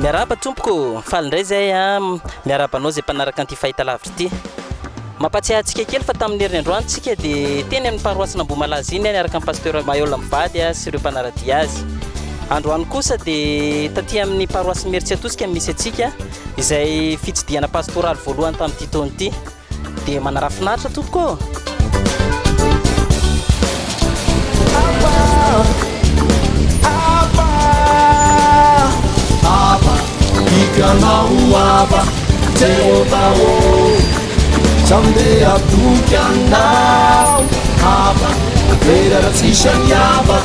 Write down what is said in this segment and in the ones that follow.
Miarahaba tompoko, faly indray izay a miarahaba anao izay mpanaraka an'ity fahitalavitra ity. Mampatsiahy antsika kely fa tamin'ny heriny androany tsika dia teny amin'ny paroasin'Ambohimalaza iny niaraka amin'ny pasteur Maheul mivady sy ireo mpanara-dia azy. Androany kosa dia taty amin'ny paroasy Imerintsiatosika no misy antsika izay fitsidihana pastoraly voalohany tamin'ity taona ity. Dia manarafinaritra tompoko ô! Abba, Abba, Abba, tiako anao Abba, Jehovah ô, za ndeha hatoky anao Abba, very raha tsisy an'i Abba,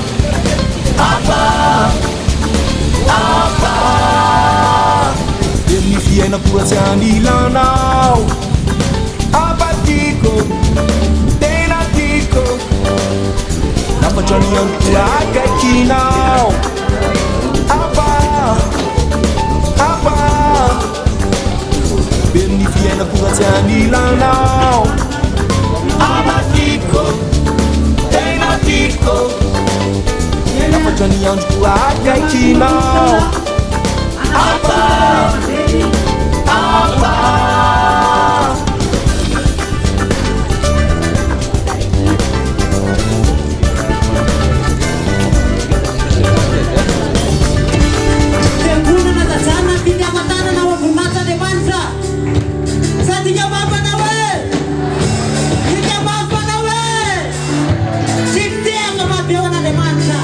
Abba, Abba, Very ny fiainako raha tsy anilanao Abba tiako, tena tiako Lafatra ny androko raha akaikinao Abba, Abba Very ny fiainako raha tsy anilanao Abba tiako, tena tiako Lafatra ny androko raha akaikinao Abba, Abba. Fiangonana Tajana Fitiavan-tanana ao Voninahitr' Andriamanitra. Sady ikambamana hoe, ikambamana hoe, tsy fitehaka mampeo an'Andriamanitra.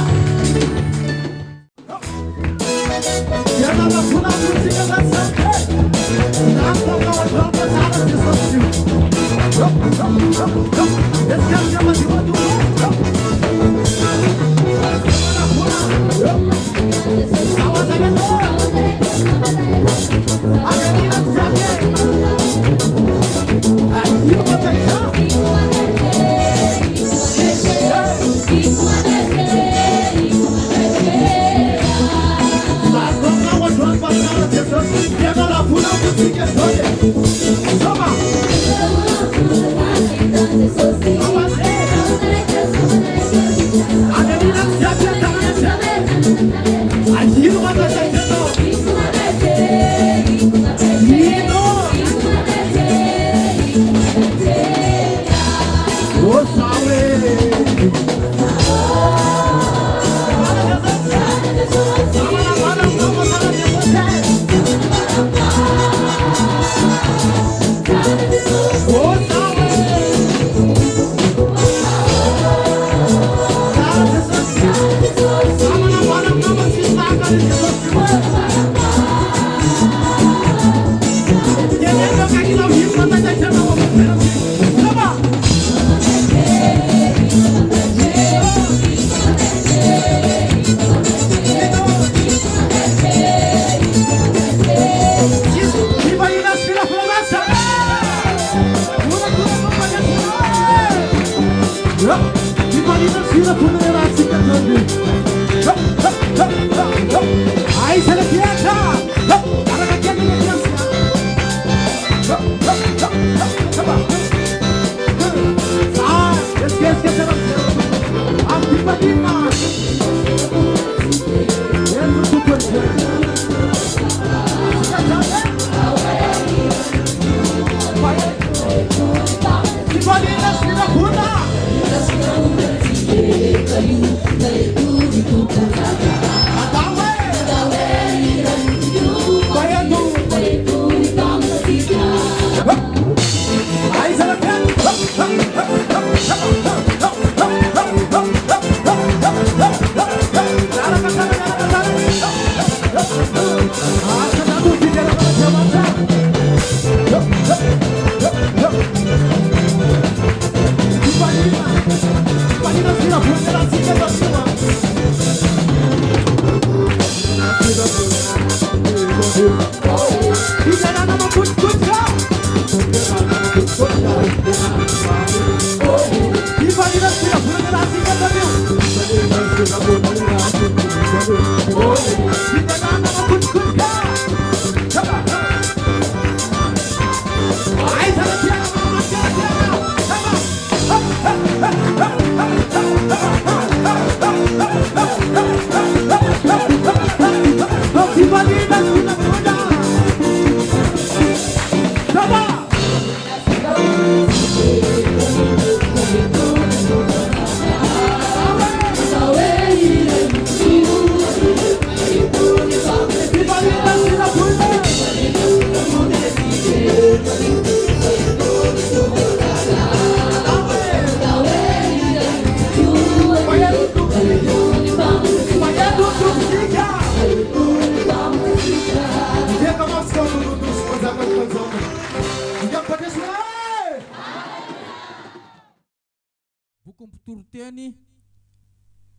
Bokin'ny Mpitoriteny,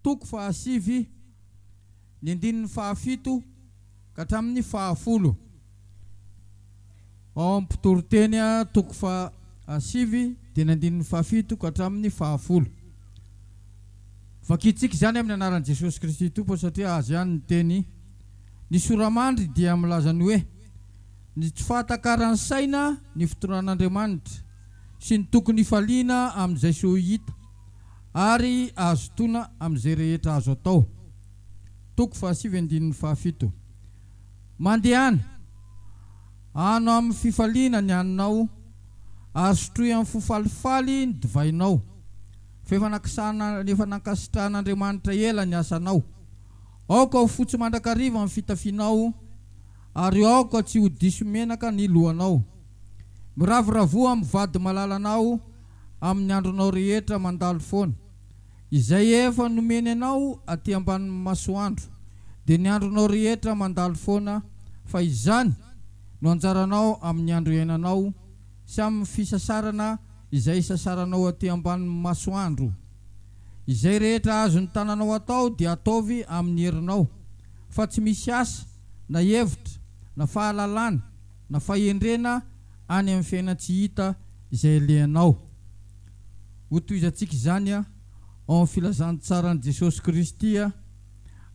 toko fahasivy, ny andininy fahafito ka hatramin'ny fahafolo. Ao amin'ny Mpitoriteny, toko fahasivy, dia ny andininy fahafito ka hatramin'ny fahafolo. Vakintsika izany amin'ny anaran'i Jesosy Kristy Tompo satria Azy ihany ny teny. Ny sora-mandry dia milaza ny hoe, Ny tsy fahatakaran'ny saina ny fitondran'Andriamanitra sy ny tokony hifaliana amin'izay soa hita ary hazotoana amin'izay rehetra azo atao. Toko fahasivy andininy fahafito. Mandehana, ano amin'ny fifaliana ny haninao, ary sotroy amin'ny fo falifaly ny divainao, fa efa nankasana efa nankasitrahan'Andriamanitra ela ny asanao. Aoka ho fotsy mandrakariva ny fitafianao, ary aoka tsy ho diso menaka ny lohanao. Miravoravoa amin'ny vady malalanao amin'ny andronao rehetra mandalo foana. Izay efa nomeny anao aty ambanin'ny masoandro, dia ny andronao rehetra mandalo foana, fa izany no anjaranao amin'ny andro iainanao sy amin'ny fisasarana izay isasaranao aty ambanin'ny masoandro. Izay rehetra azon'ny tananao atao dia ataovy amin'ny herinao, fa tsy misy asa, na hevitra, na fahalalana, na fahendrena any amin'ny fiainan-tsy hita izay alehanao. Hotohizantsika izany ao amin'ny Filazantsaran'i Jesosy Kristy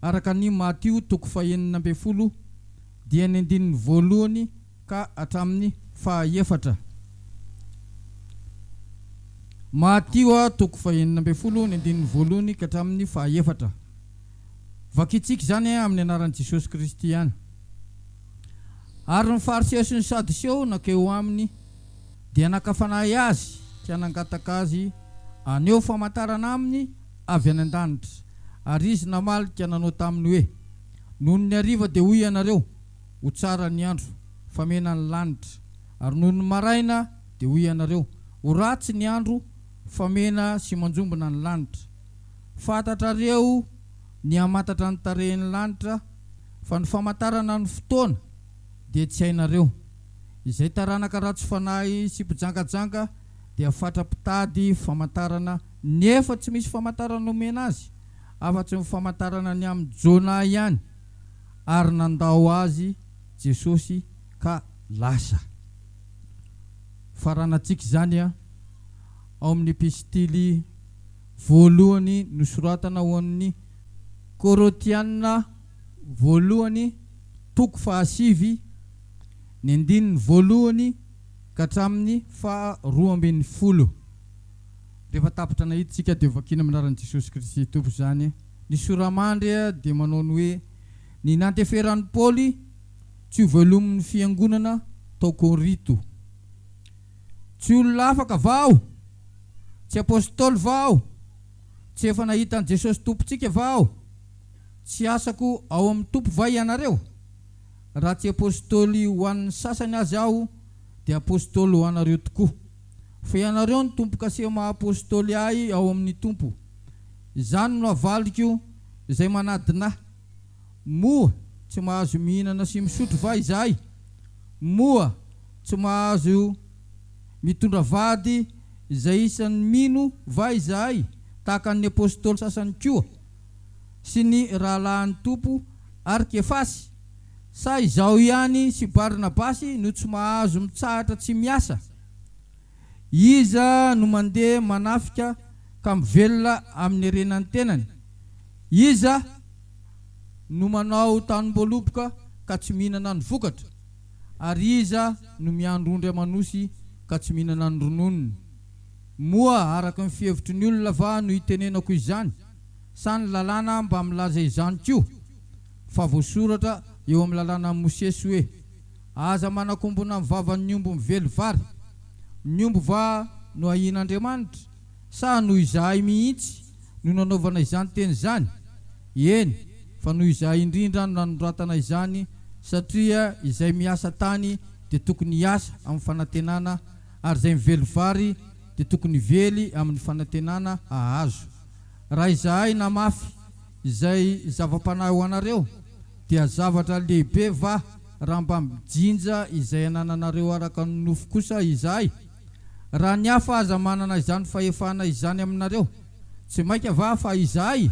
araka an'i Matio toko fahenina ambin'ny folo dia ny andininy voalohany ka hatramin'ny fahaefatra. Matio toko fahenina ambin'ny folo ny andininy voalohany ka hatramin'ny fahaefatra. Vakintsika izany amin'ny anaran'i Jesosy Kristy ihany. Ary ny Fariseo sy ny Sadoseo nankeo aminy, dia naka fanahy azy ka nangataka azy haneho famantarana aminy avy any an-danitra. Ary izy namaly ka nanao taminy hoe, Nony ny hariva dia hoy ianareo, Ho tsara ny andro, fa mena ny lanitra. Ary nony ny maraina dia hoy ianareo, Ho ratsy ny andro, fa mena sy manjombona ny lanitra. Fantatrareo ny hamantatra ny tarehin'ny lanitra, fa ny famantarana ny fotoana dia tsy hainareo. Izay taranaka ratsy fanahy sy mpijangajanga dia fatra-pitady famantarana nefa tsy misy famantarana omena azy afa-tsy ny famantarana ny amin'i Jonah ihany, ary nandao azy Jesosy ka lasa. Faranantsika izany ao amin'ny epistily voalohany nosoratana ho an'ny Korotiana voalohany toko fahasivy ny andininy voalohany ka hatramin'ny faha 12. Rehefa tapitra nahita isika dia hovakiana amin'ny anaran'i Jesosy Kristy Tompo izany. Ny sora-mandry dia manao ny hoe, Ny nanteferan'i Paoly tsy ho velomin'ny fiangonana tao Korinto. Tsy olona afaka va aho? Tsy apostoly va aho? Tsy efa nahita an'i Jesosy Tompontsika va aho? Tsy asako ao amin'ny Tompo va ianareo? Raha tsy apostoly ho an'ny sasany aza aho, dia apostoly ho anareo tokoa. Fa ianareo no tombo-kase maha-apostoly ahy ao amin'ny Tompo. Izany no avaliko izay manadina ahy. Moa tsy mahazo mihinana sy misotro va izahay? Moa tsy mahazo mitondra vady izay isan'ny mino va izahay, tahaka ny apostoly sasany koa, sy ny rahalahin'ny Tompo ary Kefasy? Sa izaho ihany sy Barnabasy no tsy mahazo mitsahatra tsy miasa? Iza no mandeha manafika ka mivelona amin'ny harenan'ny tenany? Iza no manao tanim-boaloboka ka tsy mihinana ny vokatra? Ary iza no miandry ondry aman'osy ka tsy mihinana ny rononony? Moa araka ny fihevitry ny olona va no itenenako izany, sa ny lalàna mba milaza izany koa? Fa voasoratra eo amin'ny lalànan'i Mosesy hoe, Aza manakombona ny vavan'ny omby mively vary. Ny omby va no ahian'Andriamanitra, sa noho izahay mihitsy no nanaovana izany teny izany? Eny, fa noho izahay indrindra no nanoratana izany, satria izay miasa tany dia tokony hiasa amin'ny fanantenana, ary izay mively vary dia tokony hively amin'ny fanantenana hahazo. Raha izahay namafy izay zava-panahy ho anareo, dia zavatra lehibe va raha mba mijinja izay anananareo araka ny nofo kosa izahay? Raha ny hafa aza manana izany fahefana izany aminareo. Tsy mainka va fa izahay?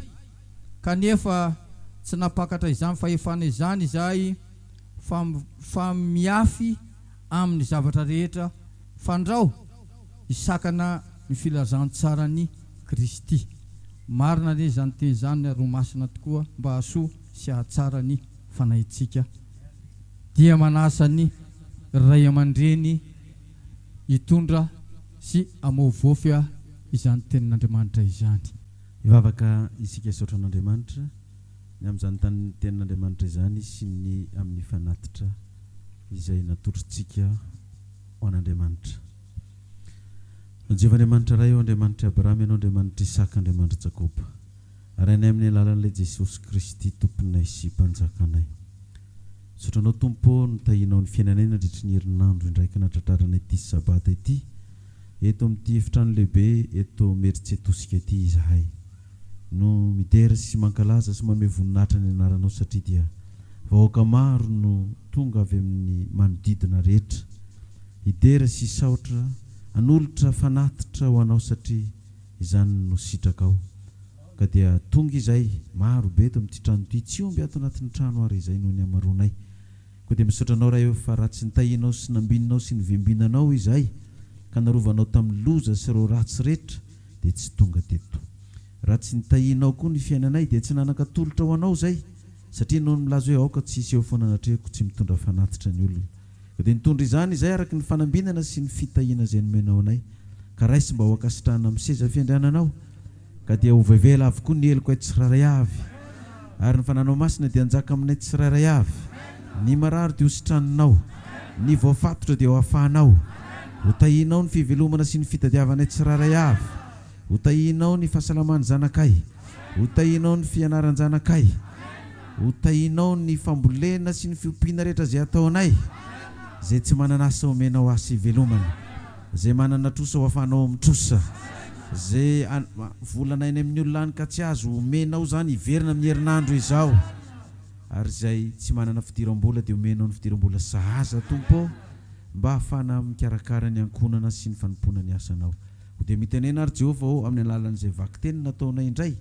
Kanefa tsy nampakatra izany fahefana izany izahay fa fa miafy amin'ny zavatra rehetra fandrao hisakana ny filazantsaran'i Kristy. Marina anie izany teny izany ary ho masina tokoa mba hahasoa sy hahatsara ny fanahintsika. Dia manasa ny ray aman-dreny hitondra sy hamovoafy izany tenin'Andriamanitra izany. Hivavaka isika hisaotra an'Andriamanitra ny amin'izany tenin'Andriamanitra izany sy ny amin'ny fanatitra izay natolotritsika ho an'Andriamanitra. Jehovah Andriamanitra Ray ô, Andriamanitr'i Abrahama Ianao, Andriamanitr'i Isaka, Andriamanitr'i Jakoba. Rainay amin'ny alalan'ilay Jesosy Kristy Tomponay sy Mpanjakanay. Misaotra Anao Tompo ô notahianao ny fiainanay nandritry ny herinandro indraika natratrarana ity Sabata ity eto amin'ity efitrano lehibe eto Meritsiatosika ity izahay no midera sy mankalaza sy manome voninahitra ny anaranao satria dia vahoaka maro no tonga avy amin'ny manodidina rehetra hidera sy hisaotra hanolotra fanatitra ho anao satria Izany no sitrakao. Ka dia tonga izay, maro be eto amin'ity trano ity, tsy omby ato anatin'ny trano ary izay noho ny hamaroanay. Koa dia misaotra Anao Ray ô fa raha tsy nitahianao sy nambininao sy novimbinanao izahay, ka narovanao tamin'ny loza sy ireo ratsy rehetra, dia tsy tonga teto. Raha tsy nitahianao koa ny fiainanay, dia tsy nanan-katolotra ho Anao izay, satria Ianao no milaza hoe aoka tsy hiseho foana anatrehako tsy mitondra fanatitra ny olona. Ka dia nitondra izany izay araka ny fanambinana sy ny fitahiana izay nomenao anay, ka raiso mba ho ankasitrahana amin'ny seza fiandriananao, ka dia ho voavela avokoa ny helokay tsirairay avy, ary ny Fananao Masina dia hanjaka aminay tsirairay avy, ny marary dia ho sitraninao, ny voafatotra dia ho afahanao, ho tahianao ny fivelomana sy ny fitadiavanay tsirairay avy, ho tahianao ny fahasalaman'ny zanakay, ho tahianao ny fianaran-janakay. Ho tahinao ny fambolena sy ny fiompiana rehetra izay ataonay, izay tsy manana asa omenao asa ivelomana, izay manana trosa ho afahanao amin'ny trosa, izay vola naina amin'ny olona any ka tsy azo omenao izany hiverina amin'ny herinandro izao, ary izay tsy manana fidiram-bola dia omenao ny fidiram-bola sahaza Tompo ô, mba hahafahana mikarakara ny ankohonana sy ny fanompoana ny asanao. Koa dia mitenena ary Jehovah ô amin'ny alalan'izay vakiteny nataonay indray,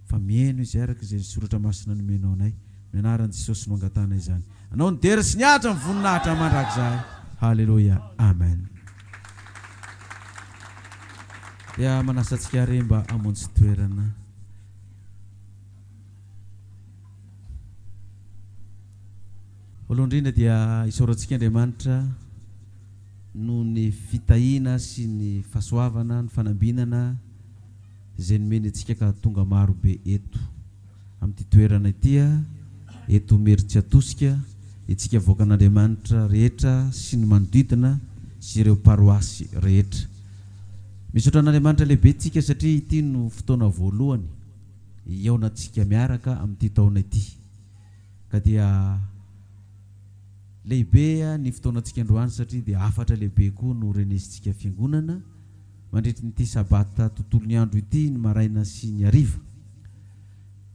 Fa mihaino izy araka izay ny soratra masina nomenao anay. Amin'ny anaran'i Jesosy no angatahana izany. Anao ny dera sy ny atra ny voninahitra mandrakizay. Haleloia. Amen. Dia manasa antsika ary mba hamonjy toerana. Voalohany indrindra dia isaorantsika Andriamanitra noho ny fitahiana sy ny fahasoavana, ny fanambinana, izay nomeny antsika ka tonga maro be eto amin'ity toerana ity, eto Imerintsiatosika, itsika vahoakan'Andriamanitra rehetra sy ny manodidina sy ireo paroasy rehetra. Misaotra an'Andriamanitra lehibe tsika satria ity no fotoana voalohany hihaonantsika miaraka amin'ity taona ity. Ka dia lehibe ny fotoanantsika androany satria dia hafatra lehibe koa no renesintsika fiangonana. mandritry ny ity Sabata tontolon'ny andro ity ny maraina sy ny hariva.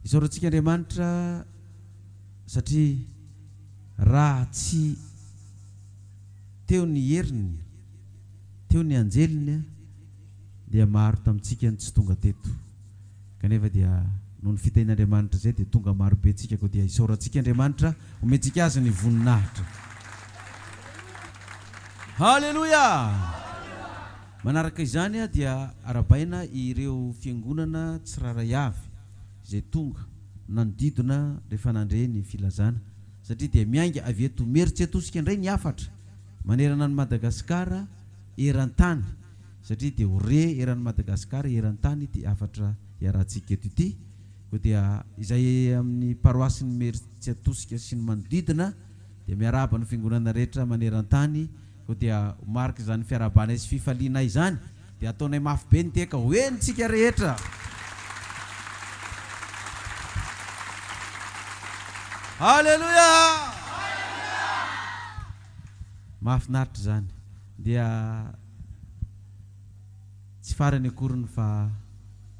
Isaorantsika Andriamanitra satria raha tsy teo ny heriny, teo ny anjeliny dia maro tamintsika no tsy tonga teto. Kanefa dia noho ny fitahian'Andriamanitra izay dia tonga maro be tsika koa dia isaorantsika Andriamanitra, omentsika Azy ny voninahitra. Haleloia! Manaraka izany dia arabaina ireo fiangonana tsirairay avy izay tonga nanodidina rehefa nandre ny filazana satria dia miainga avy eto Imerintsiatosika indray ny hafatra manerana an'i Madagasikara eran-tany satria dia ho re eran'i Madagasikara eran-tany ity hafatra iarahantsika eto ity, koa dia izay amin'ny paroasin'i Imerintsiatosika sy ny manodidina dia miarahaba ny fiangonana rehetra maneran-tany, koa dia ho marik'izany fiarahabanay sy fifalianay izany dia ataonay mafy be ny teka ho henontsika rehetra. Haleloia! Mahafinaritra izany. Dia. Tsy farany akory ny fa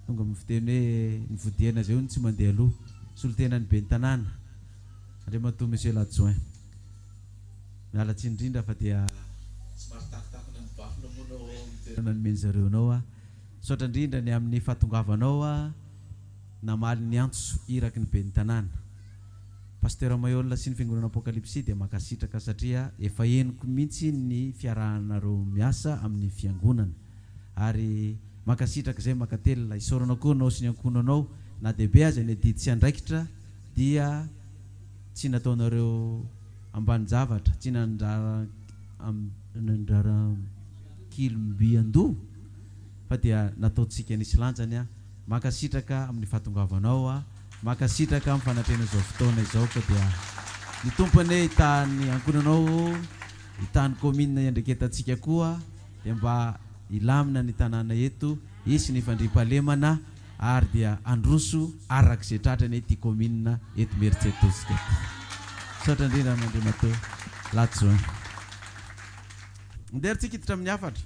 tonga amin'ny fiteny hoe ny vodiaina izay hono tsy mandeha aloha. Solontenan'ny ben'ny tanàna, Andriamatoa Monsieur l'adjoint. Miala tsiny indrindra fa dia somary takotakona ny bafona moa anao ao amin'ny toerana nomen'ny zareo anao aho. Misaotra indrindra ny amin'ny fahatongavanao namaly ny antso iraky ny ben'ny tanàna. Pasteur Maihol sy ny Fiangonana Apokalypsy dia mankasitraka satria efa henoko mihitsy ny fiarahanareo miasa amin'ny fiangonana. Ary mankasitraka izay mankatelina. Isaorana koa anao sy ny ankohonanao na dia be aza ny adidy sy andraikitra dia tsy nataonareo ambanin-javatra, tsy nandrara nandraran-kilomby an-doha fa dia nataontsika nisy lanjany an. Mankasitraka amin'ny fahatongavanao a. Mankasitraka amin'ny fanatrehana izao fotoana izao koa dia ny Tompo anie hitaha ny ankohonanao, hitaha ny commune iandreketantsika koa dia mba hilamina ny tanàna eto, hisy ny fandriampahalemana ary dia handroso araka izay tratra anie ity commune eto Imerintsiatosika ity. Misaotra indrindra Andriamatoa L'adjoint. Ndeha ry tsika hiditra amin'ny hafatra.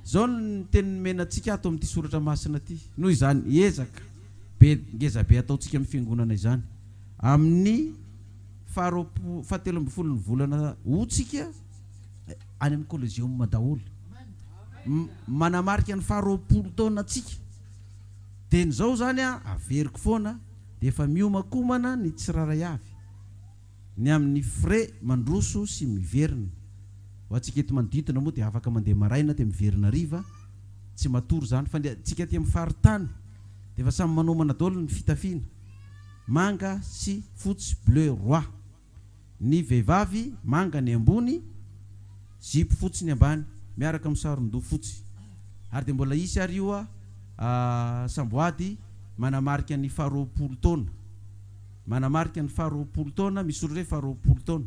Izao no teny nomena antsika ato amin'ity soratra masina ity. Noho izany ezaka be ngeza be ataontsika amin'ny fiangonana izany. Amin'ny faharoapo fahatelo ambin'ny folon'ny volana août tsika any amin'ny Coliseum daholo. Manamarika ny faharoapolo taona antsika. Dia izao izany averiko foana dia efa miomakomana ny tsirairay avy. Ny amin'ny frais mandroso sy miverina. Ho antsika eto manodidina moa dia afaka mandeha maraina dia miverina hariva, tsy matory izany. Fa ny antsika aty amin'ny faritany dia efa samy manomana daholo ny fitafiana, manga sy fotsy, bleu roi. Ny vehivavy manga ny ambony, zipo fotsy ny ambany, miaraka amin'ny saron-doha fotsy. Ary dia mbola hisy ary io samboady manamarika ny faharoapolo taona. Manamarika ny faharoapolo taona, misy olona hoe faharoapolo taona,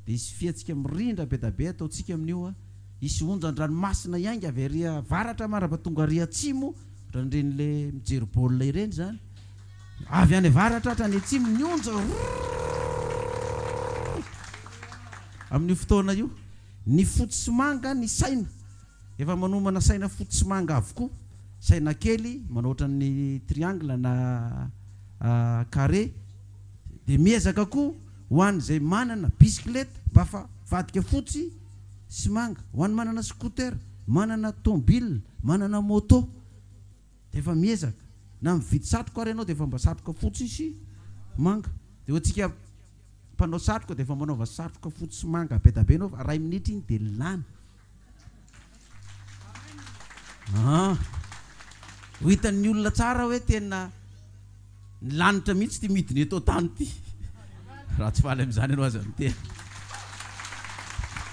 dia hisy fihetsika mirindra be da be ataontsika amin'io a! Hisy onjan-dranomasina hiainga avy ary avaratra mandrapa tonga ary atsimo, ohatran'ireny le mijery baolina ireny izany, avy any avaratra hatrany atsimo ny onja rrrrrrrr amin'io fotoana io. Ny fotsy sy manga ny saina, efa manomana saina fotsy sy manga avokoa, saina kely manao ohatran'ny triangle na carré dia miezaka koa ho an'izay manana bisikileta mba fa vadika fotsy sy manga, ho an'ny manana scooter, manana tomobile, manana moto dia efa miezaka, na mividy satroka ary ianao dia efa mba satroka fotsy sy manga, dia ho antsika mpanao satroka dia efa manaova satroka fotsy sy manga be da be ianao fa iray minitra iny dia lany. Ah! Ho hitan'ny olona tsara hoe tena ny lanitra mihitsy ity midina eto an-tany ity. Raha tsy faly amin'izany ianao aza miteny.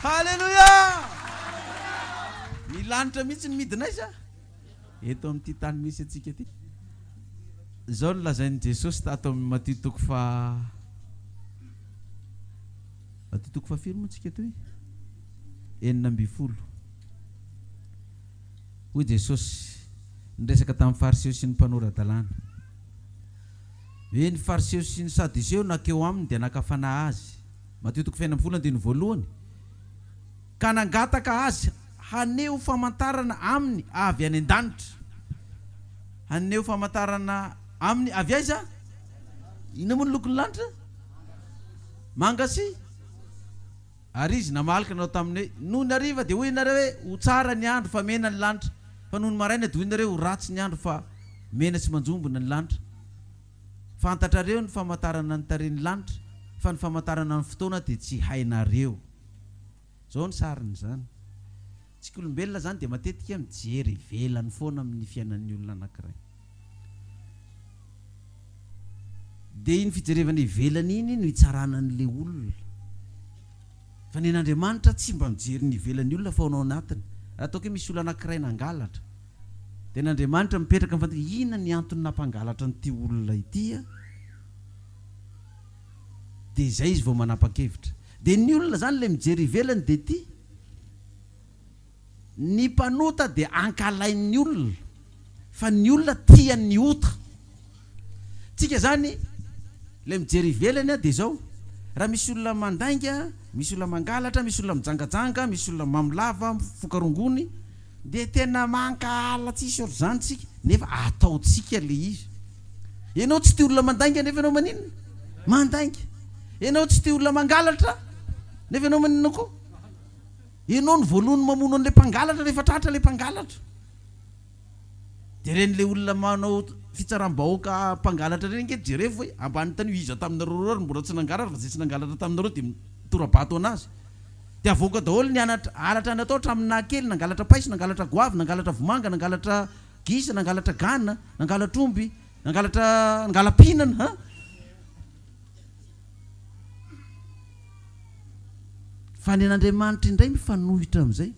Haleloia! Ny lanitra mihitsy ny midina aiza? Eto amin'ity tany misy antsika ity. Izao no lazain'i Jesosy tato amin'ny Matio toko faha Matio toko fahafiry moa tsika eto e? 16. Hoy Jesosy, niresaka tamin'ny Fariseo sy ny mpanora-dalàna, hoe ny Fariseo sy ny Sadoseo nankeo aminy dia naka fanahy azy, Matio toko fahenina ambin'ny folo andininy voalohany, ka nangataka azy haneho famantarana aminy avy any an-danitra. Haneho famantarana aminy avy aiza? Inona moa ny lokon'ny lanitra? Manga sy? Ary izy namaly ka nanao taminy hoe, Nony hariva dia hoy ianareo hoe, Ho tsara ny andro, fa mena ny lanitra. Fa nony maraina dia hoy ianareo, Ho ratsy ny andro, fa mena sy manjombona ny lanitra. Fantatrareo ny famantarana ny tarehin'ny lanitra, fa ny famantarana ny fotoana dia tsy hainareo. Izao ny sarin'izany. Tsika olombelona izany dia matetika mijery ivelany foana amin'ny fiainan'ny olona anankiray. Dia iny fijerevana ivelany iny no hitsarana an'ilay olona. Fa ny an'Andriamanitra tsy mba mijery ny ivelan'ny olona fa ao anatiny. Raha ataoko hoe misy olona anankiray nangalatra, dia ny Andriamanitra mipetraka mifanontany hoe inona ny antony nampangalatra an'ity olona ity a? Dia izay izy vao manapa-kevitra. Dia ny olona izany ilay mijery ivelany dia ity. Ny mpanota dia ankahalain'ny olona, fa ny olona tian'ny ota. Tsika izany, ilay mijery ivelany dia izao, raha misy olona mandainga, misy olona mangalatra, misy olona mijangajanga, misy olona mamo lava, mifoka rongony, dia tena mankahala tsisy ohatr'izany tsika, nefa ataontsika ilay izy. Ianao tsy tia olona mandainga nefa ianao maninona? Mandainga. Ianao tsy tia olona mangalatra nefa ianao maninona koa? Ianao no voalohany mamono an'ilay mpangalatra rehefa tratra ilay mpangalatra. Dia ireny le olona manao fitsaram-bahoaka mpangalatra ireny ange jerevo hoe ambany tany io iza taminareo ireo ary mbola tsy nangalatra fa izay tsy nangalatra taminareo dia mitora-bato anazy. Dia avoaka daholo ny anatra halatra natao hatramin'ny nahakely, nangalatra paiso, nangalatra goavy, nangalatra vomanga, nangalatra gisa, nangalatra gana, nangalatra omby, nangalatra nangala-pihinana an! Fa ny an'Andriamanitra indray mifanohitra amin'izay.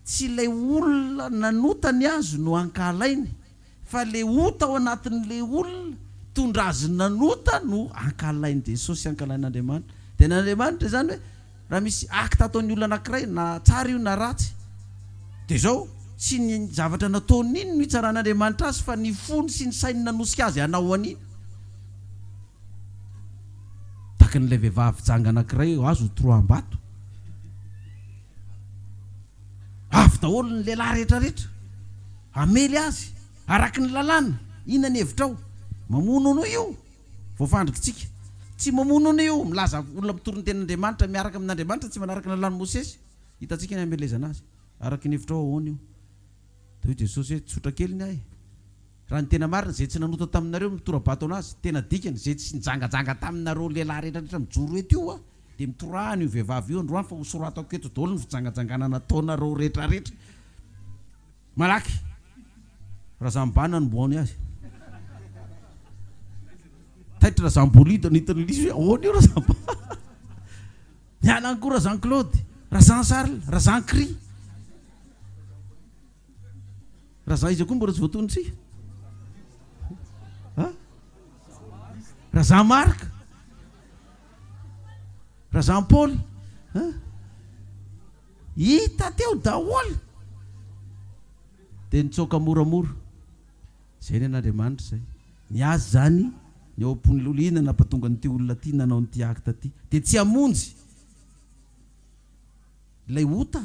Tsy ilay olona nanota ny azy no ankahalainy fa ilay ota ao anatin'ilay olona tondra azy nanota no ankahalain'i Jesosy sy ankahalain'Andriamanitra. Dia ny an'Andriamanitra izany hoe raha misy acte ataon'ny olona anankiray na tsara io na ratsy dia izao, tsy ny zavatra nataony iny no hitsaran'Andriamanitra azy fa ny fony sy ny sainy nanosika azy hanao an'iny. Takin'ilay vehivavy janga anankiray azo ho toroaham-bato. Avy daholo ny lehilahy rehetra rehetra hamely azy araky ny lalàna. Inona ny hevitrao? Mamono anao io. Voafandrikitsika. Tsy mamono anao io. Milaza olona mitory ny tenin'Andriamanitra miaraka amin'Andriamanitra tsy manaraka ny lalàn'i Mosesy. Hitantsika ny hamelezana azy. Araky ny hevitrao ahoana io? Dia hoy Jesosy hoe, tsotra kely ny ahy. Raha ny tena marina, izay tsy nanota taminareo mitora-bato an'azy, tena dikany, izay tsy nijangajanga taminareo lehilahy rehetra rehetra mijoro eto io a, dia mitoraha an'io vehivavy io androany fa ho soratako eto daholo ny fijangajangana nataonareo rehetra rehetra. Malaky! Razambana no mboany azy. Taitra Razambolida nahita an'ilay izy hoe ahoana io Razamba? Niala any koa Razan Claude, Razan Charles, Razan Cri. Raza iza koa mbola tsy voatonontsika? A? Raza Marc? Raza Paoly? A? Hita teo daholo. Dia nitsoaka moramora. Izay ny an'Andriamanitra izay. Ny azy izany, ny ao am-pon'ilay olona, inona nampatonga an'ity olona ity nanao an'ity acte ity? Dia tsy hamonjy. Ilay ota,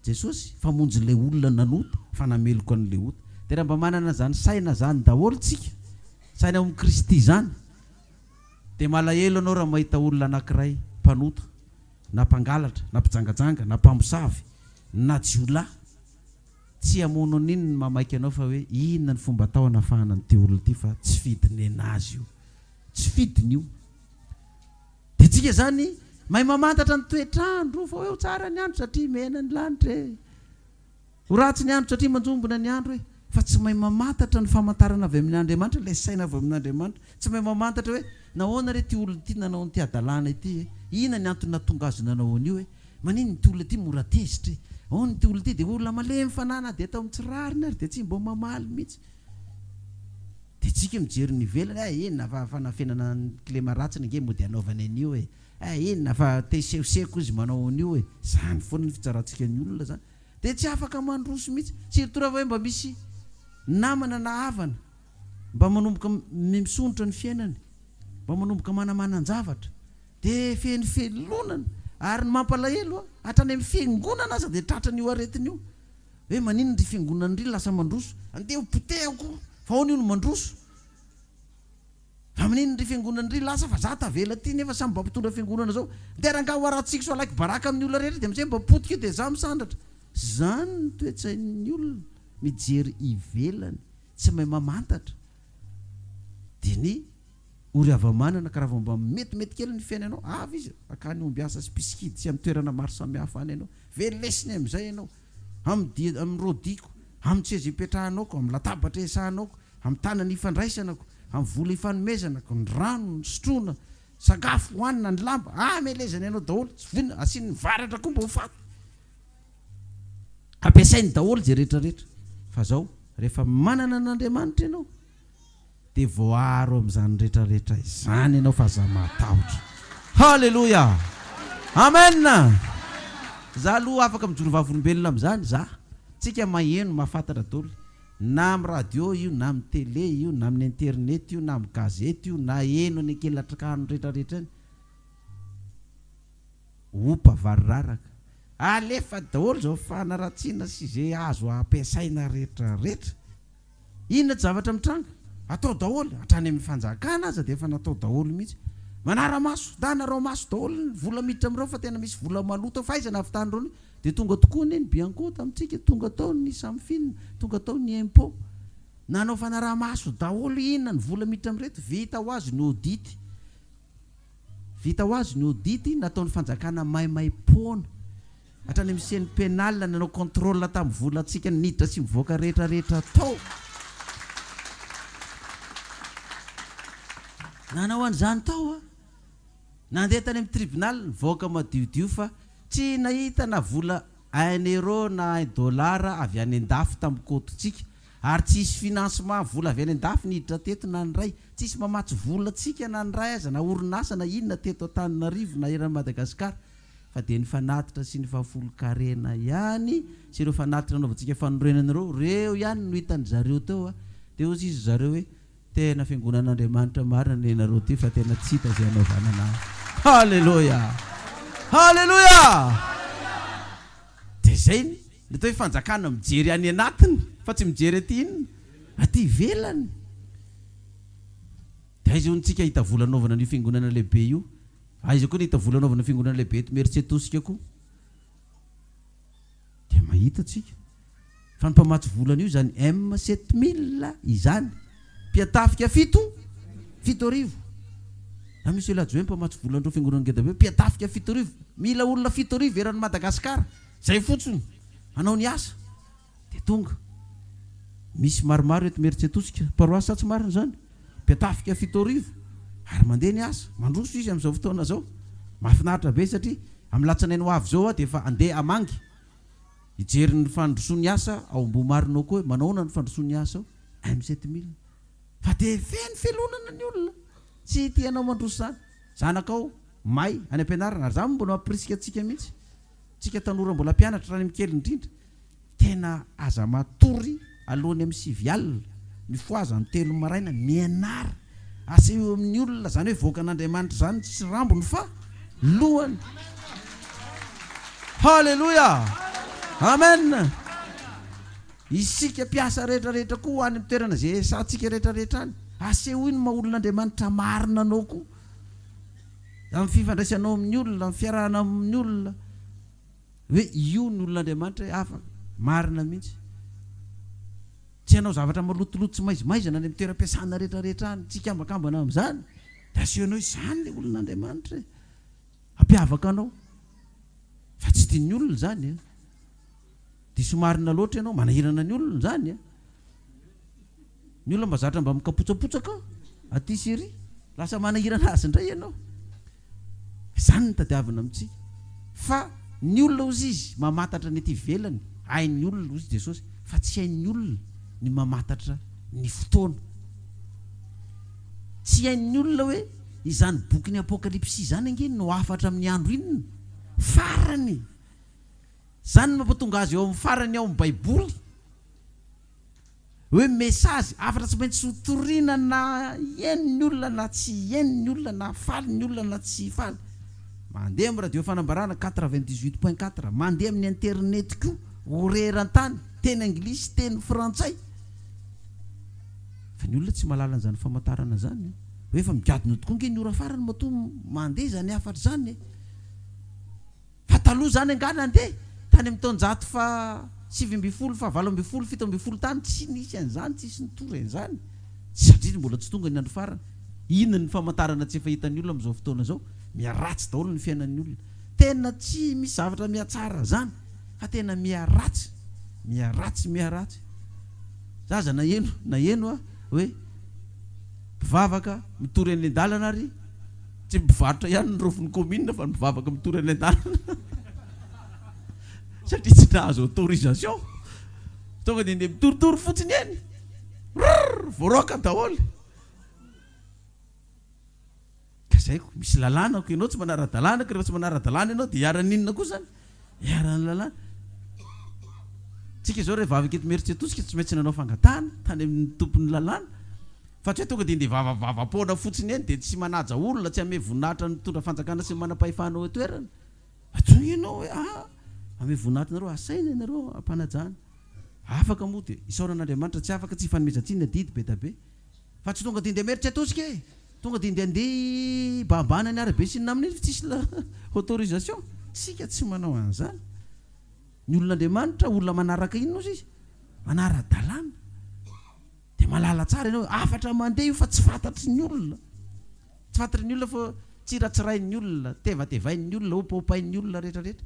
Jesosy, famonjy ilay olona nanota, fa nameloka an'ilay ota. Dia raha mba manana izany saina izany daholo tsika, saina ao amin'i Kristy izany, dia malahelo ianao raha mahita olona anankiray mpanota, na mpangalatra, na mpijangajanga, na mpamosavy, na jiolahy. Tsy hamono an'iny ny mamaika anao fa hoe inona ny fomba atao hanafahana an'ity olona ity fa tsy fidiny enazy io. Tsy fidiny io. Dia tsika zany mahay mamantatra ny toetr'andro fa hoe ho tsara ny andro satria mena ny lanitra e. Ho ratsy ny andro satria manjombona ny andro e. Fa tsy mahay mamantatra ny famantarana avy amin' Andriamanitra, ilay saina avy amin' Andriamanitra. Tsy mahay mamantatra hoe nahoana re ity olona ity nanao an'ity hadalana ity e. Inona ny antony nahatonga azy nanao an'io e. Maninona ity olona ity mora tezitra e. Ahoana ity olona ity dia olona malemy fanahy na dia atao amin'ny tsy rariny ary dia tsy mba mamaly mihitsy. Dia tsika mijery ny ivelany, eh inona fa fanafenana ny kilema ratsiny ange mody anaovany an'io e, eh inona fa te hisehoseko izy manao an'io e, zany foana ny fitsarantsika ny olona zany, dia tsy afaka mandroso mihitsy, surtout raha hoe mba misy namana na havana mba manomboka misondrotra ny fiainany, mba manomboka manamanan-javatra, dia feno felonana, ary ny mampalahelo hatrany amin'ny fiangonana aza dia tratran'io aretina io. Hoe maninona ry fiangonana ry lasa mandroso? Andeha ho potehako fa ahoana io no mandroso? Fa maninona ry fiangonana ry lasa fa za tavela aty nefa samy mba mpitondra fiangonana zao. Ndeha rangaha ho aratsiko sy alaiko baraka amin'ny olona rehetra dia amizay mba potika io dia za misandratra. Zany ny toetsain'ny olona mijery ivelany tsy mahay mamantatra dia ny ory hava-manana ka raha vao mba metimety kely ny fiainanao avy izy akany ombiasa sy mpisikidy sy amin'ny toerana maro samihafa any ianao velesiny amin'izay ianao Amin'ny dia, amin'ny rodiko, amin'ny seza ipetrahanaoko, amin'ny latabatra iasahanaoko, amin'ny tanana ifandraisanako, amin'ny vola ifanomezanako, ny rano, ny sotroina, sakafo hohanina, ny lamba, amelezany anao daholo, tsy voina, asiany varatra koa mba ho faty. Ampiasainy daholo izay rehetra rehetra. Fa zao, rehefa manana an'Andriamanitra ianao, Dia voaaro amin'izany rehetra rehetra izany ianao fa aza matahotra. Haleloia! Amen! Za aloha afaka mijoro vavolombelona amin'izany za. Tsika maheno mahafantatra daholo. Na amin'ny radio io, na amin'ny télé io, na amin'ny internet io, na amin'ny gazety io, na heno any an-kelatrano rehetra rehetra any. Opa variraraka. Alefa daholo izao fanaratsiana sy izay azo ampiasaina rehetra rehetra. Inona ty zavatra mitranga? Atao daholo, hatrany amin'ny fanjakana aza dia efa natao daholo mihitsy. Manara-maso, ndana arao maso daholo ny vola miditra amin'ireo fa tena misy vola maloto ao, fa aiza nahavitany ireo? Dia tonga tokoa anie ny Bianco tamintsika, tonga tao ny Samifin, tonga tao ny Impôt. Nanao fanaraha-maso daholo inona ny vola miditra amin'ireto, vita ho azy ny audit. Vita ho azy ny audit nataon'ny fanjakana maimaimpoana. Hatrany amin'ny ceni penal nanao contrôle tamin'ny volantsika niditra sy mivoaka rehetra rehetra tao. Nanao an'izany tao a. Nandeha tany amin'ny tribunal nivoaka madiodio fa tsy nahita na vola un euro na un dollar avy any an-dafy tamin'ny kaontintsika ary tsy hisy financement vola avy any an-dafy niditra teto na ny iray. Tsisy mamatsy vola antsika na ny iray aza na orinasa na inona teto Antananarivo na eran'i Madagasikara fa dia ny fanatitra sy ny fahafolon-karena ihany sy ireo fanatitra nanaovantsika fanorenana ireo, ireo ihany no hitan-dry zareo teo a! Dia hoy sisa zareo hoe Tena fiangonan'Andriamanitra marina nenareo ty fa tena tsy hita izay hanaovana anahy. Haleloia! Haleloia! Dia izay ny atao hoe fanjakana mijery any anatiny fa tsy mijery aty inona? Aty ivelany. Dia aiza hono tsika hahita vola hanaovana an'io fiangonana lehibe io? Aiza koa ny hahita vola hanaovana fiangonana lehibe eto Imerintsiatosika koa? Dia mahita tsika fa ny mpamatsy vola an'io izany M 7000 izany, mpiatafika 17 . Raha misy olona ajoe mpamatsy vola an'ireo fiangonana ngeda be, mpiatafika 7000, mila olona 7000 eran'i Madagascar, zay fotsiny hanao ny asa. Dia tonga. Misy maromaro eto Imerintsiatosika, paroasy sa tsy marina izany? Mpiatafika 7000 ary mandeha ny asa, mandroso izy amin'izao fotoana izao. Mahafinaritra be satria amin'ny latsinainy ho avy izao aho dia efa handeha hamangy hijery ny fandrosoan'ny asa ao Ambohimarina ao koa hoe manao ahoana ny fandrosoan'ny asa ao M 7000. Fa dia feno felonana ny olona, tsy tianao mandroso izany. Zanakao may any am-pianarana ary izany mbola mampirisika antsika mihitsy, tsika tanora mbola mpianatra raha ny kely indrindra. Tena aza matory alohan'ny amin'ny sivy alina, mifohaza amin'ny telo maraina, mianara, asehoy amin'ny olona izany hoe voakan'Andriamanitra izany tsy rambony fa lohany. Haleloia! Amen! Isika mpiasa rehetra rehetra koa any amin'ny toerana izay iasantsika rehetra rehetra any, asehoy ny maha olon'Andriamanitra marina anao koa, amin'ny fifandraisanao amin'ny olona, amin'ny fiarahana amin'ny olona. Hoe io ny olon'Andriamanitra hoe hafa, marina mihitsy. Tsy hanao zavatra malotoloto tsy maizimaizina any amin'ny toeram-piasana rehetra rehetra any, tsy hikambakambana amin'izany. Dia asehonao hoe izany ilay olon'Andriamanitra e. Hampiavaka anao. Fa tsy tian'ny olona izany e. Diso marina loatra ianao, manahirana ny olona izany e. Ny olona mba zatra mba mikapotsapotsaka aty sy ery, lasa manahirana azy indray ianao. Izany no tadiavina amintsika. Fa ny olona hozy izy mamantatra ny aty ivelany, hain'ny olona hozy Jesosy, fa tsy hain'ny olona ny mamantatra ny fotoana. Tsy hain'ny olona hoe izany bokin'ny Apokalypsy izany ange no hafatra amin'ny andro inona? Farany! Izany no mampatonga azy eo amin'ny farany ao amin'ny Baiboly. Hoe message, hafatra tsy maintsy ho torina na hihaino ny olona na tsy hihaino ny olona, na faly ny olona na tsy faly. Mandeha amin'ny radio fanambarana 98.4, mandeha amin'ny internet koa, horeran-tany, teny anglisy, teny frantsay. Fa ny olona tsy mahalala an'izany famantarana izany. Hoe efa migadona tokoa ange ny ora farany matoa mandeha izany hafatra izany e. Fa taloha izany angaha nandeha? Tany amin'ny taonjato faha 19, faha 18, 17 tany tsy nisy an'izany, tsisy nitory an'izany. Satria mbola tsy tonga ny andro farany. Inona ny famantarana tsy efa hitan'ny olona amin'izao fotoana izao? Miharatsy daholo ny fiainan'ny olona. Tena tsy misy zavatra mihatsara izany fa tena miharatsy, miharatsy, miharatsy. Za aza naheno, naheno aho hoe mpivavaka mitory eny an-dalana ary Tsy mpivarotra ihany ny rofin'ny commune fa ny mpivavaka mitory any an-dalana satria tsy nahazo autorisation. Tonga dia ndeha mitoritory fotsiny eny. Rrrr, voaroaka daholo. Ka zay ko, misy lalàna ko, ianao tsy manara-dalàna ko, rehefa tsy manara-dalàna ianao dia iharan'ny inona koa zany? Iharan'ny lalàna. Tsika izao rehefa vavaka eto Imerintsiatosika tsy maintsy nanao fangatahana tany amin'ny tompon'ny lalàna. Fa tsy hoe tonga dia ndeha vavavava-poana fotsiny eny dia tsy manaja olona, tsy hanome voninahitra ny mpitondra fanjakana sy ny manam-pahefana ao an-toerana. Fa tonga ianao hoe aa, hanome voninahitra anareo, asaina ianareo ampanajana. Afaka moa dia isaorana Andriamanitra, tsy afaka tsy ifanomezan-tsiny ny adidy be da be. Fa tsy tonga dia ndeha meritra atosika e! Tonga dia ndeha andeha hibahambahana ny arabe sy ny namany eny fa tsisy autorisation. Tsika tsy manao an'izany. Ny olon'Andriamanitra, olona manaraka inona ozy izy? Manara-dalàna. Dia. Mahalala tsara ianao hoe hafatra mandeha io fa tsy fantatry ny olona. Tsy fantatry ny olona fa tsiratsirain'ny olona, tevatevain'ny olona, opaopain'ny olona rehetra rehetra.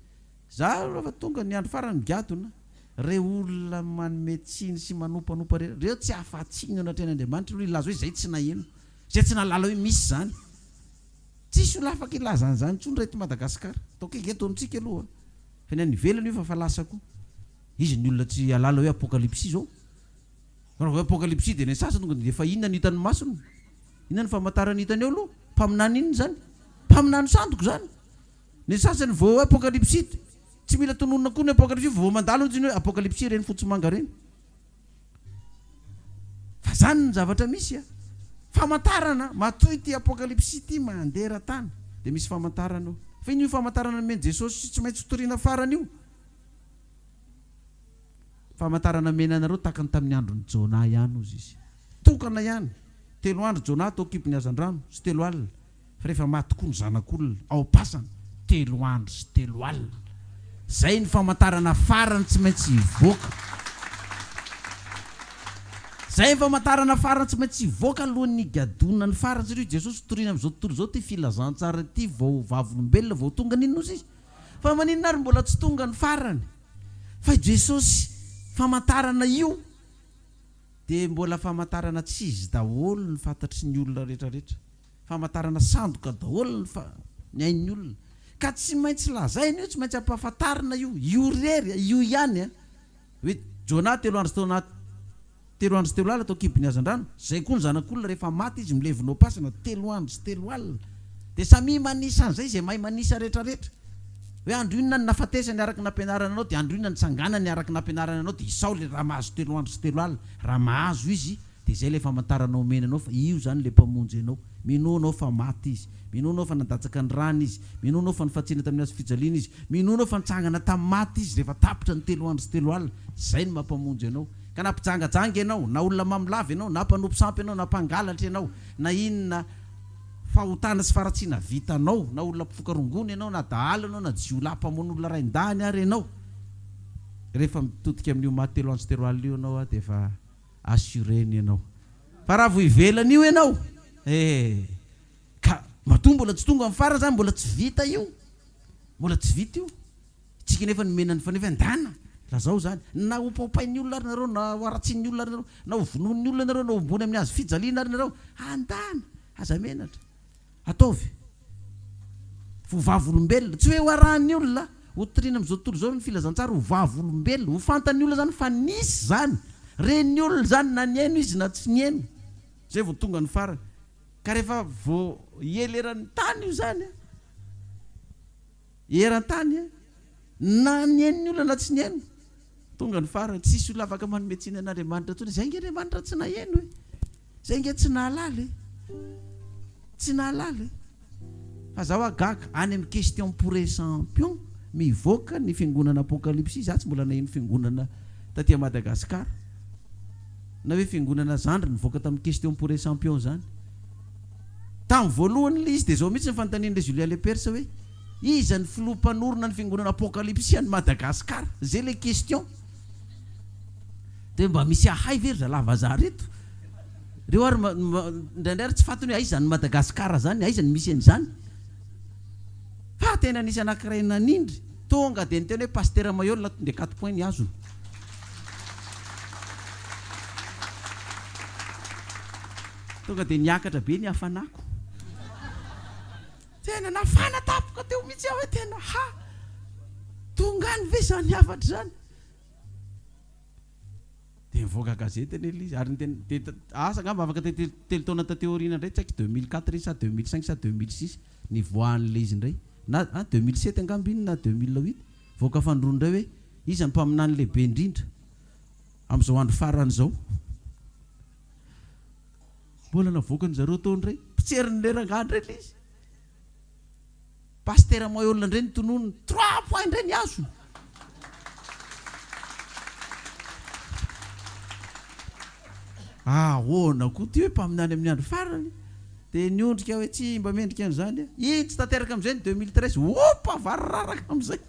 Za rehefa tonga ny andro farany migadona, reo olona manome tsiny sy manompanopa reo, reo tsy afa-tsiny eo anatrehan'Andriamanitra aloha hilaza hoe zay tsy naheno, zay tsy nahalala hoe misy zany. Tsisy olona afaka hilaza an'izany intsony raha eto Madagasikara. Ataoko hoe eto amintsika aloha. Fa ny any ivelany io efa fa lasa koa. Iza ny olona tsy hahalala hoe apokalypsy izao? Fa raha vao hoe apokalypsy dia ny sasany tonga dia efa inona no hitan'ny masony? Inona no famantarana hitany eo aloha? Mpaminany inona izany? Mpaminany sandoka izany. Ny sasany vao hoe apokalypsy, tsy mila tononina koa ny apokalypsy fa vao mandalo mihitsy ny hoe apokalypsy ireny fotsy manga ireny. Fa zany ny zavatra misy a! Famantarana, matoa ity apokalypsy ity mandeha eran-tany dia misy famantarana eo. Fa inona io famantarana nomen'i Jesosy tsy maintsy hotorina farany io? Famantarana nomena anareo tahaka ny tamin'ny andron'i Jonah ihany hozy izy. Tokana ihany. Telo andro Jonah tao an-kibon'ny hazandrano sy telo alina. Fa rehefa maty koa ny zanak'olona ao am-pasana, telo andro sy telo alina. Izay ny famantarana farany tsy maintsy hivoaka. Izay ny famantarana farany tsy maintsy hivoaka alohan'ny higadonan'ny farany satria Jesosy toriana amin'izao tontolo izao ity filazantsara ity vao vavolombelona vao tonga n'inona ozy izy. Fa maninona ary mbola tsy tonga ny farany? Fa i Jesosy famantarana io dia mbola famantarana tsy izy daholo ny fantatry ny olona rehetra rehetra. Famantarana sandoka daholo ny fa ny ain'ny olona. Ka tsy maintsy lazaina io, tsy maintsy ampahafantarina io. Io irery, io ihany an. Hoe Jonah telo andro sy tao anaty telo andro sy telo alina tao an-kibon'ny hazandrano. Izay koa ny zanak'olona rehefa maty izy milevina ao am-pasana telo andro sy telo alina. Dia samia manisa an'izay izay mahay manisa rehetrarehetra. Hoe andro inona no nafatesany araka ny nampianarana anao dia andro inona nitsanganany araka ny nampianarana anao dia isao ilay raha mahazo telo andro sy telo alina. Raha mahazo izy Dia izay ilay famantarana omena anao fa io izany ilay Mpamonjy anao. Minoa anao fa maty Izy. Minoa anao fa nandatsaka ny rany Izy. Minoa anao fa nifantsena tamin'ny hazo fijaliana Izy. Minoa anao fa nitsangana tamin'ny maty Izy rehefa tapitra ny telo andro sy telo alina. Izay no maha Mpamonjy anao. Ka na mpijangajanga ianao, na olona mamo lava ianao, na mpanompo sampy ianao, na mpangalatra ianao, na inona fahotana sy faharatsiana vitanao, na olona mpifoka rongony ianao, na dahalo ianao, na jiolahy mpamono olona rain-dahiny ary ianao, rehefa mitodika amin'io maty telo andro sy telo alina io ianao dia efa assuré-ny ianao. Fa raha vao ivelany io ianao, eh! Ka matoa mbola tsy tonga amin'ny farany izany, mbola tsy vita io. Mbola tsy vita io. Tsika nefa nomena ny fanefa ndana, lazao izany. Na ho paopain'ny olona ary nareo, na ho haratsian'ny olona ary nareo, na ho vonoin'ny olona nareo, na ho hombony amin'ny hazo fijaliana ary nareo, andana, aza menatra. Ataovy ho vavolombelona, tsy hoe ho arahan'ny olona, ho toriana amin'izao tontolo izao ny filazantsara, ho vavolombelona, ho fantan'ny olona izany fa nisy izany, ren'ny olona izany na nihaino izy na tsy nihaino, izay vao tonga ny farany. Ka rehefa vao hiely eran'ny tany io izany an, eran-tany an, na nihaino ny olona na tsy nihaino, tonga ny farany, tsisy olona afaka manome tsiny an'Andriamanitra intsony, izay ange Andriamanitra tsy naheno e. Zay nge tsy nahalala e! Tsy nahalala e! Fa za hoa gaga, any amin'ny question pour un champion mivoaka ny fiangonana apocalypse, za tsy mbola naheno fiangonana taty à Madagascar na hoe fiangonana zandry nivoaka tamin'ny question pour un champion zany. Tamin'ny voalohany ilay izy dia zao mihitsy ny fanontanian'ilay Julia Lepers hoe iza ny filoha mpanorina ny fiangonana apocalypse any Madagascar? Zay ilay question. Dia mba misy ahay ve ry zalahy vazaha reto? Reo ary indraindray ary tsy fantany hoe aiza ny Madagascar zany, aiza no misy an'izany. Fa tena nisy anankiray nanindry, tonga dia niteny hoe Pasitera Maheul tonga dia quatre points ny azony. Tonga dia niakatra be ny hafanako. Tena nafana tampoka teo mihitsy aho hoe tena ha! Tonga any ve izany hafatra izany? Dia nivoaka gazety anie ilay izy ary niteny dia asa angamba afaka telo taona taty aoriana indray tsy haiko 2004 iny sa 2005 sa 2006 nivoahan'ilay izy indray na an 2007 angamba iny na 2008 voaka fanindroany indray hoe iza ny mpaminany lehibe indrindra amin'izao andro farany izao. Mbola navoakan-dry zareo tao indray. Mpitserin'ilay rangahy indray ilay izy. Pasitera Maheul indray ny tononiny. Trois points indray ny azony. Ahoana koa ity hoe mpaminany amin'ny andro farany? Dia niondrika hoe tsy mba mendrika an'izany aho. Iny tsy tanteraka amin'izay ny 2013. Opa! Variraraka amin'izay.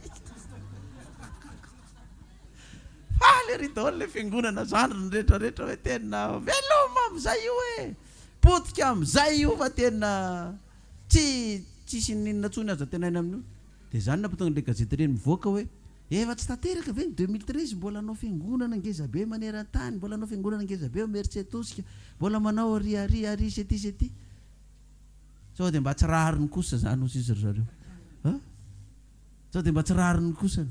Faly ery daholo ilay fiangonana zandriny rehetra rehetra hoe tena veloma! amin'izay io e! Potika amin'izay io fa tena tsy tsisy n'inona intsony azo antenaina amin'io. Dia izany nampatonga an'ilay gazety ireny mivoaka hoe, efa tsy tanteraka ve ny 2013 mbola hanao fiangonana ngeza be maneran-tany, mbola hanao fiangonana ngeza be ao Imerintsiatosika, mbola manao ary ary ary sy ety sy ety. Sao dia mba tsy rariny kosa izany hoy sisa ry zareo. A? Sao dia mba tsy rariny kosany.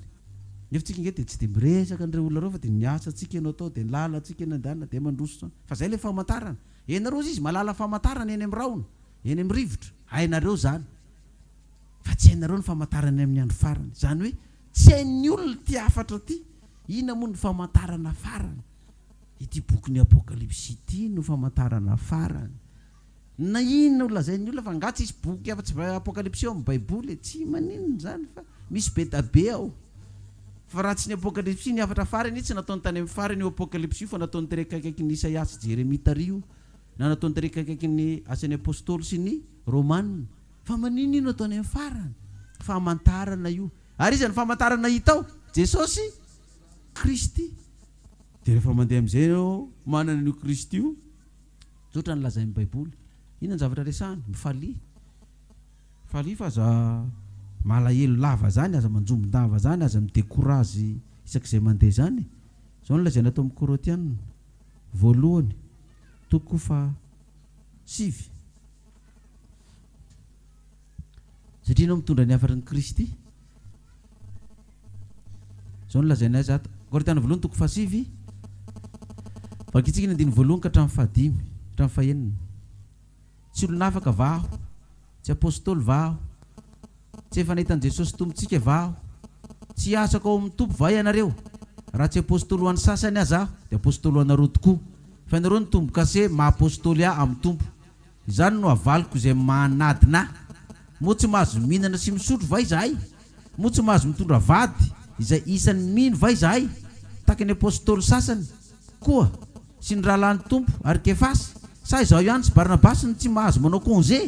Nefa tsika ange dia tsy dia miresaka an'ireo olona ireo fa dia ny asantsika no atao dia ny lalantsika no andehanana dia mandroso foana. Fa izay ilay famantarana. Ianareo hozy izy mahalala famantarana eny amin'ny rahona, eny amin'ny rivotra. Hainareo izany. Fa tsy hainareo ny famantarana eny amin'ny andro farany. Izany hoe tsy hain'ny olona ity hafatra ity. Inona moa ny famantarana farany? Ity bokin'ny Apokalypsy ity no famantarana farany. Na inona ho lazain'ny olona fa angaha tsisy boky afa-tsy Apokalypsy ao amin'ny Baiboly e? Tsy maninona izany fa misy be da be ao. Fa raha tsy ny Apokalypsy, ny hafatra farany tsy nataony tany amin'ny farany io Apokalypsy io fa nataony tery akaikaikin'ny Isaia sy Jeremia tary io, na nataony tery akaikaikin'ny Asan'ny Apostoly sy ny Romana. Fa maninona io no ataony amin'ny farany? Famantarana io. Ary iza no famantarana hita ao? Jesosy Kristy. Dia rehefa mandeha amin'izay ianao manana an'io Kristy io, Tsotra ny lazain'ny Baiboly. Inona ny zavatra resahiny? Mifalia. Mifalia fa aza malahelo lava zany, aza manjombon-dava zany, aza mi-decourage isak'izay mandeha zany e. Izao no lazaina ato amin'ny Korotiana voalohany toko faha sivy. Satria ianao mitondra ny hafatry ny Kristy. Izao no lazaina azy ato. Korintiana voalohany toko fahasivy, vakintsika ny andininy voalohany ka hatramin'ny fahadimy, hatramin'ny fahenina. Tsy olon'afaka va aho? Tsy apostoly va aho? Tsy efa nahita an'i Jesosy Tompontsika va aho? Tsy asako ao amin'ny Tompo va ianareo? Raha tsy apostoly ho an'ny sasany aza aho, dia apostoly ho anareo tokoa. Fa ianareo no tombo-kase maha apostoly ahy amin'ny Tompo. Izany no avaliko izay manadina ahy. Moa tsy mahazo mihinana sy misotro va izahay? Moa tsy mahazo mitondra vady izay isan'ny mino va izahay, tahaka ny apostoly sasany koa sy ny rahalahin'ny Tompo ary Kefasy? Sa izaho ihany sy Barnabasy no tsy mahazo manao congé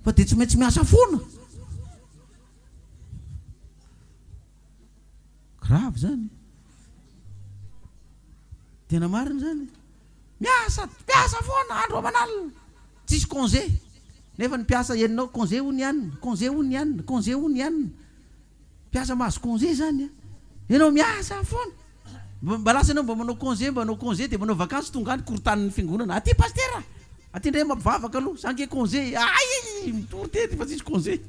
fa dia tsy maintsy miasa foana? Grave zany. Tena marina zany. Miasa, miasa foana andro aman'alina. Tsisy congé. Nefa ny mpiasa henonao congé hono i anona, congé hono i anona, congé hono i anona. Mpiasa mahazo congé zany an. Ianao miasa foana. Mba lasa ianao mba manao congé, mba hanao congé dia manao vacances tonga any korontanin'ny fiangonana. Aty pasitera! Aty indray mampivavaka aloha. Za ange congé. Ay! Mitory teny fa tsisy congé.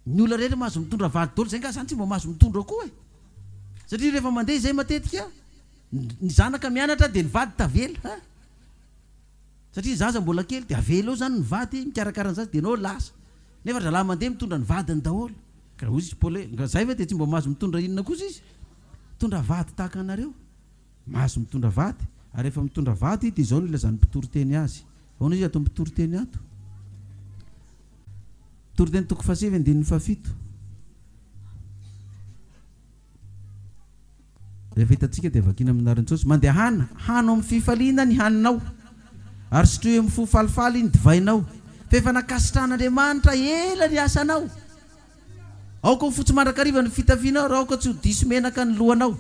Ny olona rehetra mahazo mitondra vady daholo, zay nga zany tsy mba mahazo mitondra koa e! Satria rehefa mandeha izay matetika ny zanaka mianatra dia ny vady tavela a! Satria ny zaza mbola kely dia avela eo zany ny vady mikarakara ny zaza dia ianao lasa. Nefa ry zalahy mandeha mitondra ny vadiny daholo. Ka hoy izy Paoly hoe, nga zay ve dia tsy mba mahazo mitondra inona kosa izy? Mitondra vady tahaka anareo. Mahazo mitondra vady, ary rehefa mitondra vady dia izao no ilazan'ny mpitoriteny azy. Ahoana izy ato mpitoriteny ato? Toriteny toko fahasivy andininy fahafito. Rehefa hitantsika dia vakiana amin'ny anaran'i Jesosy. Mandehana, hano amin'ny fifaliana ny haninao, ary sotroy amin'ny fo falifaly ny divainao, fa efa nankasitrahan'Andriamanitra ela ny asanao. Aoka ho fotsy mandrakariva ny fitafianao ary aoka tsy ho diso menaka ny lohanao.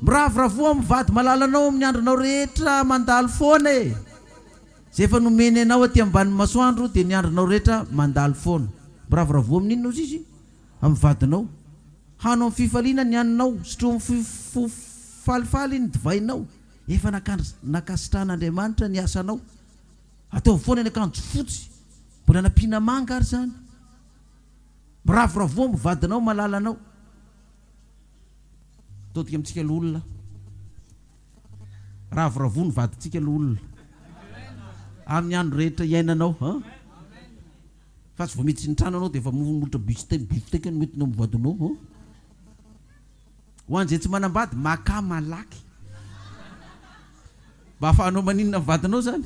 Miravoravoa amin'ny vady malalanao amin'ny andronao rehetra mandalo foana e! Izay efa nomeny anao aty ambanin'ny masoandro dia ny andronao rehetra mandalo foana. Miravoravoa amin'inona ozy izy? Amin'ny vadinao. Hano amin'ny fifaliana ny haninao, sotroy amin'ny fo falifaly ny divainao. Efa nankasitrahan'Andriamanitra ny asanao. Ataovy foana ny akanjo fotsy, mbola nampiana manga ary izany. Miravoravoa amin'ny vadinao malalanao. Todika amintsika loholona. Ravoravoa ny vadintsika loholona. Amin'ny andro rehetra iainanao. An? Fa tsy vao miditsy ny trano anao dia efa molotra bifsteak bifsteak no entinao amin'ny vadinao. An? Ho an'izay tsy manambady, makà malaky. Mba ahafahanao maninona ny vadinao zany?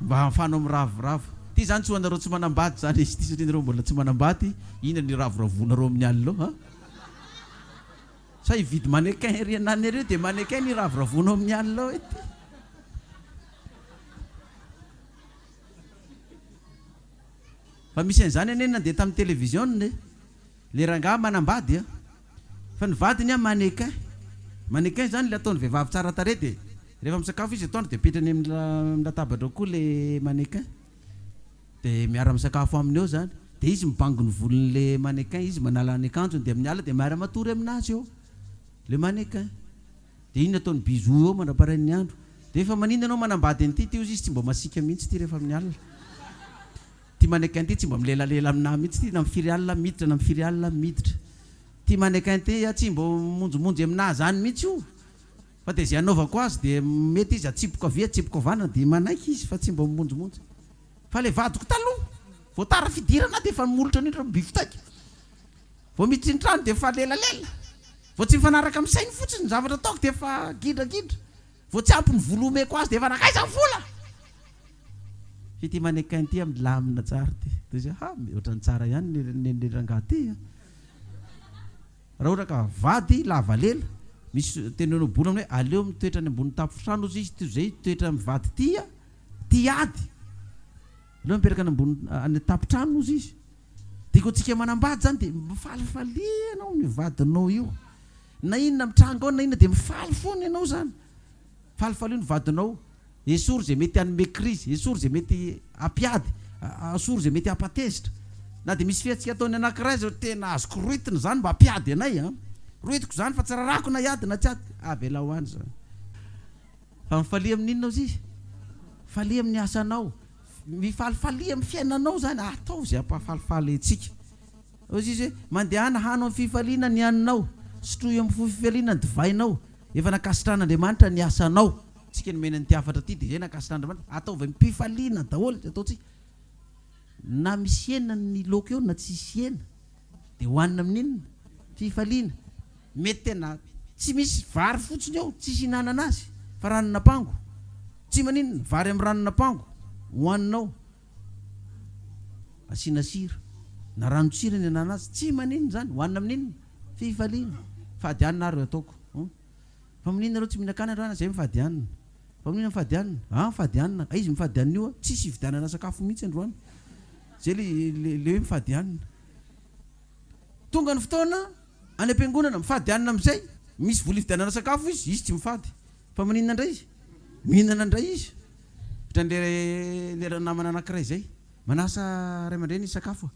Mba ahafahanao miravoravo. Ity zany tsy ho anareo tsy manambady zany izy ity satria nareo mbola tsy manambady, inona ny iravoravoanareo amin'ny alina ao ha? Sa hividy mannequin ery anany ery dia mannequin ny iravoravoanao amin'ny alina ao ety? Fa misy an'izany anie nandeha tamin'ny télévision e. Le rangahy manambady a. Fa ny vadiny a mannequin. Mannequin zany le ataon'ny vehivavy tsara tarehy de rehefa misakafo izy atoandro de apetrany amin'ny latabatra eo koa le mannequin. De miara misakafo aminy eo zany. De izy mibango ny volon'le mannequin, izy manala ny akanjony de amin'ny alina de miara matory aminazy eo le mannequin. De iny ataony bisous eo mandraparain'ny andro. De efa maninona ianao manambady an'ity ty ozy izy tsy mba masiaka mihitsy ty rehefa amin'ny alina. Ty mannequin ty tsy mba milelalela aminah mihitsy ty na amin'ny firy alina miditra na amin'ny firy alina miditra. Ty mannequin ty tsy mba mimonjimonjy aminah zany mihitsy io. Fa dia izay anaovako azy dia mety izy atsipoko havia atsipoko havanana dia manaiky izy fa tsy mba mimonjimonjy. Fa ilay vadiko taloha, vao tara fidirana aho dia efa molotra an'io ohatran'ny bifiteky. Vao miditra ny trano dia efa lelalela. Vao tsy mifanaraka amin'ny sainy fotsiny ny zavatra ataoko dia efa gidragidra. Vao tsy ampy ny vola omeko azy dia efa nankaiza ny vola? F'ity mannequin ity milamina tsara ity. Dia izy ha, ohatran'ny tsara ihany ny ny rangahy ity a. Raha ohatra ka vady lava lela, misy teneno ohabolana hoe aleo mitoetra any ambony tafontrano ozy izy toy izay hitoetra amin'ny vady tia tia ady. Aleo mipetraka any ambony any an-tampon-trano ozy izy. Dia koa tsika manambady zany dia mifalifalia ianao amin'io vadinao io. Na inona mitranga ao na inona dia mifaly foana ianao zany. Falifalio ny vadinao, esory izay mety hanome krizy, esory izay mety hampiady, esory izay mety hampatezitra. Na dia misy fihetsika ataon'ny anankiray aza hoe tena azoko rohitina izany mba hampiady anay an! Rohitiko izany fa tsy rarahako na hiady na tsy hiady. Avelao any izany. Fa mifalia amin'inona ozy izy? Mifalia amin'ny asanao. Mifalifalia amin'ny fiainanao izany. Ataovy izay hampahafalifaly antsika. Hoy izy hoe, Mandehana hano amin'ny fifaliana ny haninao, sotroy amin'ny fo fifaliana ny divainao. Efa nankasitrahan'Andriamanitra ny asanao. Tsika nomena an'ity hafatra ity dia izay nankasitrahan'Andriamanitra. Ataovy amim-pifaliana daholo izay ataontsika. Na misy hena ny laoka eo na tsisy hena dia hohanina amin'inona? Fifaliana. Mety tena tsy misy vary fotsiny eo, tsisy ihinanana azy fa ranon'ampango. Tsy maninona, vary amin'ny ranon'ampango hohaninao. Asiana sira, na ranon-tsira ny anana azy, tsy maninona izany, hohanina amin'inona? Fifaliana. Fady hanina ary ataoko. Hum. Fa maninona nareo tsy mihinan-kanina androany? Zay mifady hanina. Fa maninona mifady hanina? Ah mifady hanina. Aiza mifady hanina io? Tsisy hividianana sakafo mihitsy androany. Zay le le le hoe mifady hanina. Tonga ny fotoana any am-piangonana, mifady hanina amin'izay, misy vola hividianana sakafo izy, izy tsy mifady. Fa maninona indray izy? Mihinana indray izy. Ohatran'le le namana anankiray izay. Manasa ray aman-dreny hisakafo.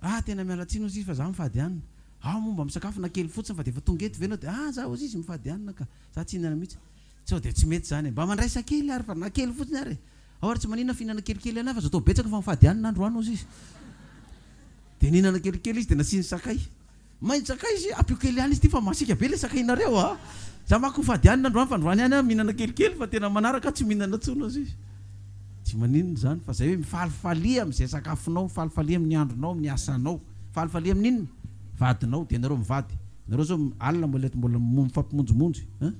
Ah tena miala tsiny hozy izy fa za mifady hanina. Ao moa mba misakafo na kely fotsiny fa dia efa tonga eto ve ianao dia ah za hozy izy mifady hanina ka. Za tsy hihinana mihitsy. Sao dia tsy mety izany e. Mba mandraisa kely ary fa na kely fotsiny ary e. Ao ary tsy maninona fihinana kelikely anahy fa aza atao betsaka fa mifady hanina androany hozy izy. Dia nihinana kelikely izy dia nasiany sakay. Mainty sakay izy, ampio kely ihany izy ity fa masiaka be ilay sakainareo a! Za manko mifady hanina androany fa androany ihany aho mihinana kelikely fa tena manaraka aho tsy mihinana intsony hozy izy. Tsy maninona izany fa izay hoe mifalifalia amin'izay sakafonao, mifalifalia amin'ny andronao, amin'ny asanao. Mifalifalia amin'ny inona? Vadinao, dia nareo mivady. Nareo izao alina mbola eto mbola mifampimonjimonjy hein!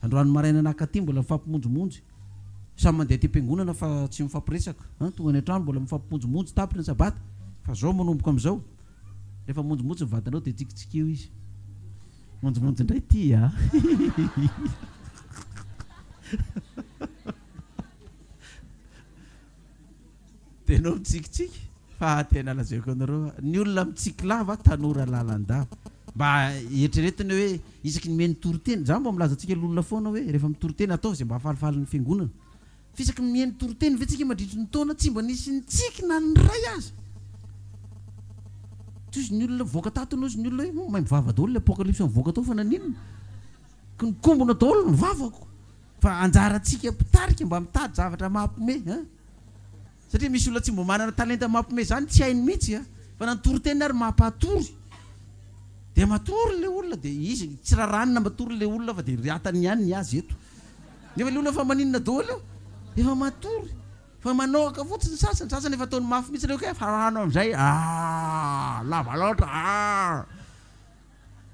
Androany maraina naka aty mbola mifampimonjimonjy. Samy mandeha aty am-piangonana fa tsy mifampiresaka hein! Tonga any an-trano mbola mifampimonjimonjy tapitra ny sabata fa zao manomboka amin'izao. Rehefa monjomonjy ny vadinao dia tsikitsikiho izy. Monjomonjy indray ity a! Dia ianao mitsikitsiky fa tena lazaiko anareo ny olona mitsiky lava tanora lalandava. Mba eritreretina hoe isaky ny mihaino toriteny, za mba milaza antsika olona foana hoe rehefa mitory teny ataovy izay mba hahafalifaly ny fiangonana. F'isaky ny mihaino toriteny ve tsika mandritry ny taona tsy mba nisy nitsiky na ny iray aza? Tsy ozy ny olona mivoaka tato no ozy ny olona hoe hum maimbo vava daholo ilay apokalypse mivoaka tao fa naninona? Ko nikombona daholo ny vavako. Fa anjarantsika mpitarika mba mitady zavatra mampime an! Satria misy olona tsy mba manana talenta mampime zany tsy hainy mihitsy an! Fa na ny toriteny ary mampatory dia matory ilay olona dia izy tsy rarahany na matory ilay olona fa dia riatany ihany ny azy eto. Nefa le olona efa maninona daholo eo? Efa matory. Fa manohaka fotsiny ny sasany, sasany efa ataony mafy mihitsy le hoe fa rano amizay aah lava loatra aah.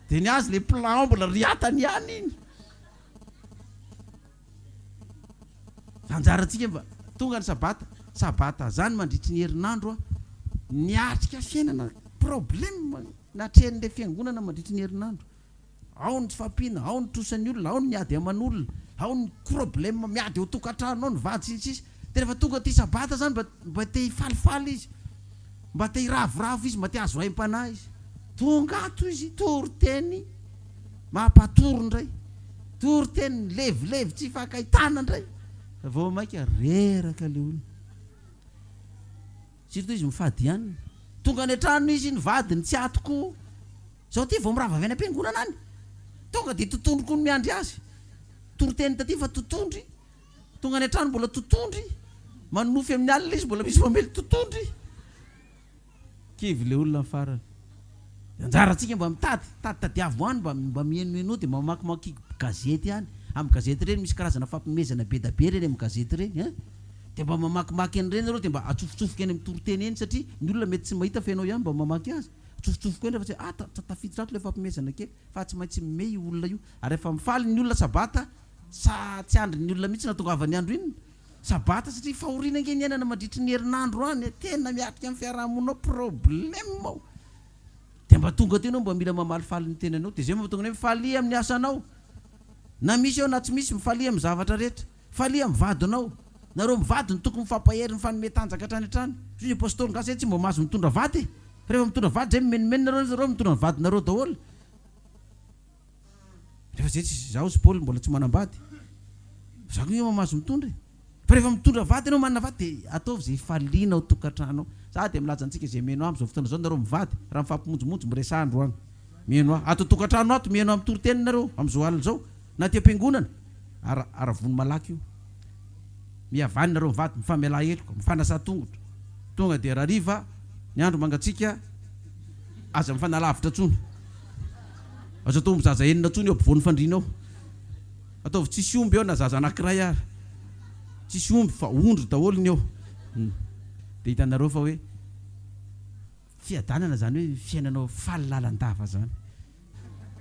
Dia ny azy le plan mbola riatany ihany iny. Anjarantsika mba tonga ny sabata, sabata zany mandritry ny herinandro a, niatrika fiainana problème natrehan'le fiangonana mandritry ny herinandro. Ao ny tsy fahampiana, ao ny trosan'ny olona, ao ny miady aman'olona, ao ny problème miady ao tokantrano ao ny vady sy ny sisa Dia rehefa tonga aty sabata zany mba mba te hifalifaly izy, mba te hiravoravo izy, mba te hahazo aim-panahy izy. Tonga ato izy, toriteny. Mampatory indray. Toriteny milevilevy tsy ifankahitana indray. Vao mainka reraka ilay olona. Surtout izy mifady hanina. Tonga any an-trano izy, ny vadiny tsy ato koa. Zao ty vao mirava avy any am-piangonana any. Tonga dia totondry koa ny miandry azy. Toriteny taty fa totondry. Tonga any an-trano mbola totondry. Manonofy amin'ny alina izy mbola misy mamely totondry. Kivy le olona ny farany. Anjarantsika mba mitady, taditadiavo any mba mba mihenohenoa dia mamakimaky gazety any. Amin'ny gazety ireny misy karazana fampimehezana bedabe ireny amin'ny gazety ireny ein. Dia mba mamakimaky an'ireny nareo dia mba atsofotsofoka eny amin'ny toriteny eny satria ny olona mety tsy mahita fa ianao ihany mba mamaky azy. Atsofotsofoka eny rehefa tsy hoe ah tafiditra ato ilay fampimehezana kely fa tsy maintsy mimehy io olona io. Ary rehefa mifaly ny olona sabata sa tsy andrin'ny olona mihitsy na tongavan'ny andro inona. Sabata satria fahoriana ange ny iainana mandritry ny herinandro any e, tena miatrika ny fiarahamonina ao problème ao, dia mba tonga aty ianao mba mila mamalifaly ny tenanao, dia izay mahatonga ny hoe mifalia amin'ny asanao, na misy eo na tsy misy, mifalia amin'ny zavatra rehetra, mifalia amin'ny vadinao, nareo mivady no tokony mifampahery mifanome tanjaka hatrany hatrany, hoy ny apostoly nga zay tsy mba mahazo mitondra vady e, fa rehefa mitondra vady zay mimenomenona nareo nefa nareo mitondra ny vadinareo daholo. Rehefa zay tsy zaho sy Paoly mbola tsy manambady. Za koa io mahazo mitondra e. Fa rehefa mitondra vady ianao manana vady dia ataovy izay hifaliana ao tokantrano ao. Za dia milaza antsika izay mihaino ahy amin'izao fotoana izao nareo mivady raha mifampimonjimonjy miresaha androany. Mihaino ahy ato an-tokantrano ato mihaino ahy mitory teny nareo amin'izao alina izao na aty am-piangonana. Ara aravony malaky io. Mihavany nareo mivady, mifamelà heloka, mifanasà tongotra. Tonga dia rariva ny andro mangatsiaka aza mifanalavitra intsony. Aza atao omby zaza enina intsony eo ampovoan'ny fandriana eo. Ataovy tsisy omby eo na zaza anankiray ary. Tsisy omby fa ondry daholo ny eo. Dia hitanareo fa hoe fiadanana izany hoe fiainanao faly lalandava izany.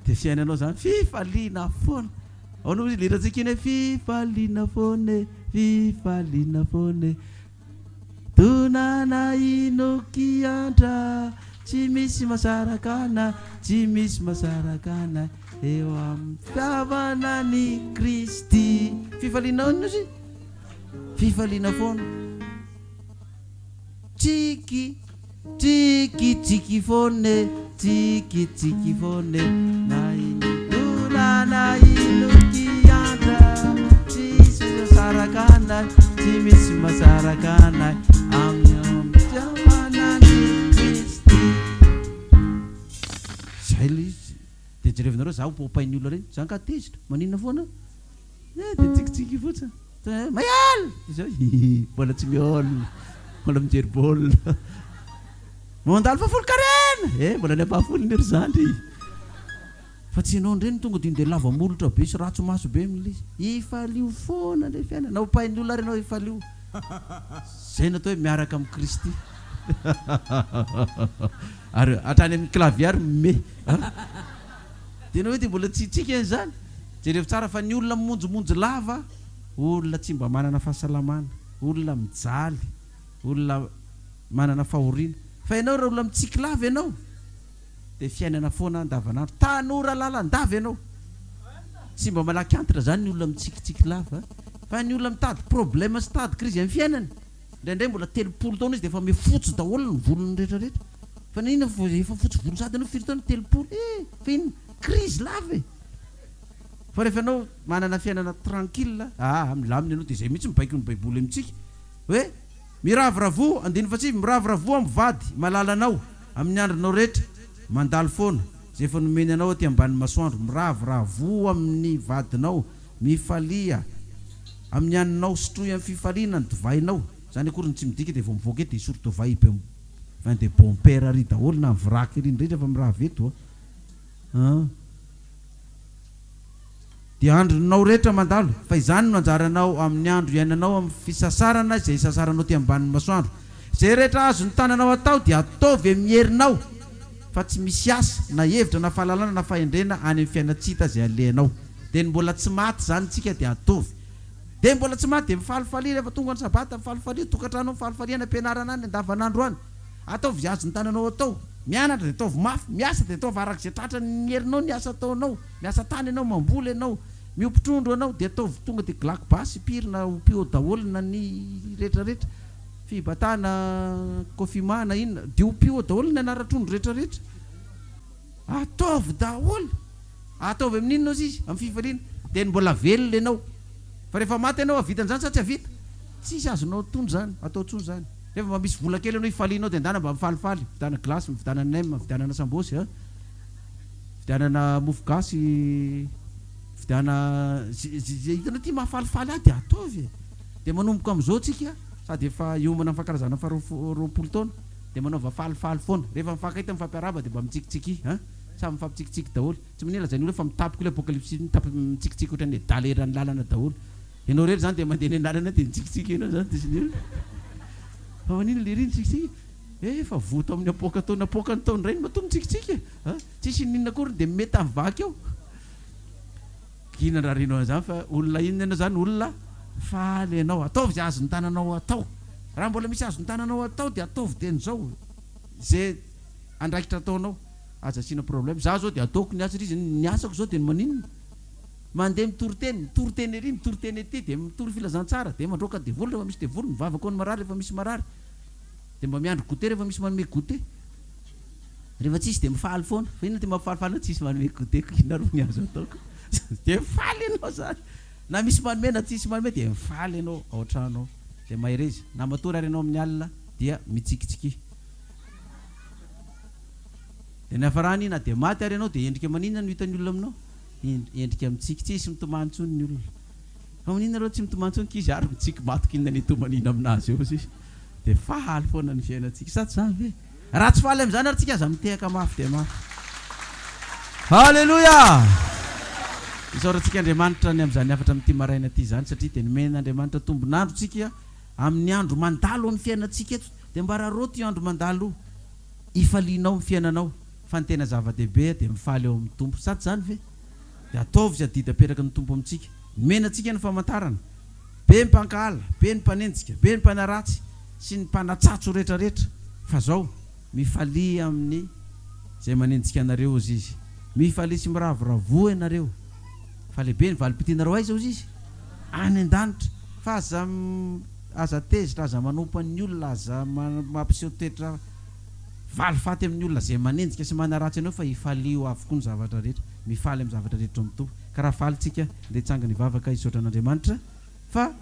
Dia fiainanao izany fifaliana foana. Ahoana hoy ilay hirantsika iny hoe fifaliana foana e, fifaliana foana e. Donana inokiantra Tsy misy masaraka anay Tsy misy masaraka anay Eo amin'ny fitiavana an'i Kristy Fifaliana inona izy? Fifaliana foana Tsiky Tsiky tsiky foana e Tsiky tsiky foana e Na ino donana inokiantra Tsisy masaraka anay Tsy misy masaraka anay Amin'ny fitiavana an'i Kristy Zay ilay izy Dia jerevinareo za hopaopain'ny olona ireny Za angaha tezitra? Maninona foana? Eh dia tsikitsiky fotsiny Dia Mayal! Dia zao hihi mbola tsy miôl Mbola mijery baolina Mandalo fahafolonkarena! Eh mbola ny ampahafolony ry zandry Fa tsy ianao indray no tonga dia ndeha lava molotra be sy ratsy maso be amin'ilay izy. Ifalio foana ilay fiainana. Na opain'ny olona ary ianao ifalio. Izay no atao hoe miaraka amin'i Kristy. Ary hatrany amin'ny clavier ary mimehy. Dia ianao hoe dia mbola tsy hitsika an'izany? Jerevo tsara fa ny olona mimonjimonjy lava, olona tsy mba manana fahasalamana, olona mijaly, olona manana fahoriana. Fa ianao raha olona mitsiky lava ianao, Dia fiainana foana andavanandro. Tanora lalandava ianao. Tsy mba malaky antitra zany ny olona mitsikitsiky lava fa ny olona mitady problème sy mitady crise amin'ny fiainany. Indraindray mbola 30 taona izy dia efa miha fotsy daholo ny volony rehetra rehetra. Fa naninona fa efa fotsy volo sahady ianao firy taona? 30. Eh! Fa inona? Crise lava e! Fa rehefa ianao manana fiainana tranquille, aa milamina ianao dia izay mihitsy ny baikon'ny baiboly amintsika hoe Miravoravoa, andininy fahasivy, Miravoravoa amin'ny vady malalanao, amin'ny andronao rehetra, mandalo foana, izay efa nomeny anao aty ambanin'ny masoandro. Miravoravoa amin'ny vadinao, mifalia amin'ny haninao, sotroy amin'ny fifaliana ny divainao. Izany akory no tsy midika dia vao mivoaka eto dia hisotro divay be vin de bon père ary daholo na ny vrac ery indrindra fa mirava eto a. Dia andronao rehetra mandalo, fa izany no anjaranao amin'ny andro iainanao amin'ny fisasarana izay isasaranao aty ambanin'ny masoandro. Izay rehetra azon'ny tananao atao dia ataovy amin'ny herinao, fa tsy misy asa, na hevitra, na fahalalana, na fahendrena any amin'ny fiainan-tsy hita izay alehanao. Dia ny mbola tsy maty izany isika dia ataovy. Dia ny mbola tsy maty dia mifalifalia rehefa tonga ny sabata, mifalifalia tokantrano, mifalifalia any am-pianarana any, andavanandro any. Ataovy izay azon'ny tananao atao. Mianatra dia ataovy mafy, miasa dia ataovy araka izay tratran'ny herinao ny asa ataonao. Miasa tany ianao, mamboly ianao, miompy trondro ianao dia ataovy tonga dia glaky basy pirina opio daholo na ny rehetra rehetra, fibatana, kofima na inona dia opio daholo ny anaran-trondro rehetra rehetra. Ataovy daholo. Ataovy amin'inona ozy izy? Amin'ny fifaliana. Dia ny mbola velona ianao. Fa rehefa maty ianao hahavita an'izany sa tsy hahavita? Tsisy azonao atony izany, atao intsony izany. Rehefa mba misy vola kely ianao hifalianao dia ndana mba mifalifaly, mividiana glace, mividiana nem, mividianana sambosy a! Mividianana mofo gasy, mividiana ze hitanao ty mahafalifaly ahy dia ataovy e! Dia manomboka amin'izao tsika sady efa hiomana amin'ny fankalazana faha 20 taona dia manaova falifaly foana. Rehefa mifankahita mifampiarahaba dia mba mitsikitsiky a! Samy mifampitsikitsiky daholo. Tsy maninona lazain'ny olona fa mitapika ilay apokalypsy mitapy mitsikitsiky ohatran'ny adala eran'ny lalana daholo. Ianao irery izany dia mandeha eny an-dalana dia mitsikitsiky ianao izany dia sy ny Fa maninona lery mitsikitsiky? Eh efa voa tao amin'ny apoaka tao napoakany tao indray ny matoa mitsikitsiky e! A! Tsisy ininona akory dia mety havaky eo. Gina raha renao an'izany fa olona inona ianao izany? Olona faly ianao. Ataovy izay azon'ny tananao atao. Raha mbola misy azon'ny tananao atao dia ataovy dieny izao. Izay andraikitra ataonao. Aza asiana problème. Za zao dia ataoko ny asa satria ny asako zao dia ny maninona? Mandeha mitory teny, mitory teny ery, mitory teny ety, dia mitory filazantsara, dia mandroaka devoly rehefa misy devoly, mivavaka ho an'ny marary rehefa misy marary, dia mba miandry goûter rehefa misy manome goûter. Rehefa tsisy dia mifaly foana. Fa inona ty mampifalifaly anao tsisy manome goûter ko inona ary ny azo ataoko? Dia mifaly ianao zany. Na misy manome na tsisy manome dia mifaly ianao ao an-trano ao. Dia mahereza. Na matory ary ianao amin'ny alina dia mitsikitsikia. Dia ny hafarany, na dia maty ary ianao, dia endrika maninona no hitan'ny olona aminao? Endrika mitsiky. Tsisy mitomany intsony ny olona. Fa maninona ireo tsy mitomany intsony? K'izy ary mitsiky matoky inona ny hitomaniana aminazy eo sisa. Dia faly foana ny fiainantsika. Sa tsy izany ve? Raha tsy faly amin'izany ary tsika aza mitehaka mafy dia mafy. Haleloia! Isaorantsika Andriamanitra ny amin'izany hafatra amin'ity maraina ity izany satria dia nomen'Andriamanitra tombon'andro tsika amin'ny andro mandalo amin'ny fiainantsika eto. Dia mba raraoty io andro mandalo io. Ifalianao ny fiainanao fa ny tena zava-dehibe dia mifaly ao amin'ny Tompo. Sa tsy izany ve? Dia ataovy izay adidy aperaky ny Tompo amintsika. Nomena antsika ny famantarana. Be ny mpankahala, be ny mpanenjika, be ny mpanaratsy sy ny mpanatsatso rehetrarehetra. Fa zao, mifalia amin'ny izay manenjika anareo, hozy Izy. Mifalia sy miravoravoa ianareo. Fa lehibe ny valim-pitianareo aiza, hozy Izy? Any an-danitra. Fa aza. Aza tezitra, aza manompa ny olona, aza mampiseho toetra valifaty amin'ny olona izay manenjika sy manaratsy anao fa ifalio avokoa ny zavatra rehetra. Mifaly amin'ny zavatra rehetra ao amin'ny Tompo. Ka raha faly tsika, ndeha hitsangana hivavaka hisaotra an'Andriamanitra fa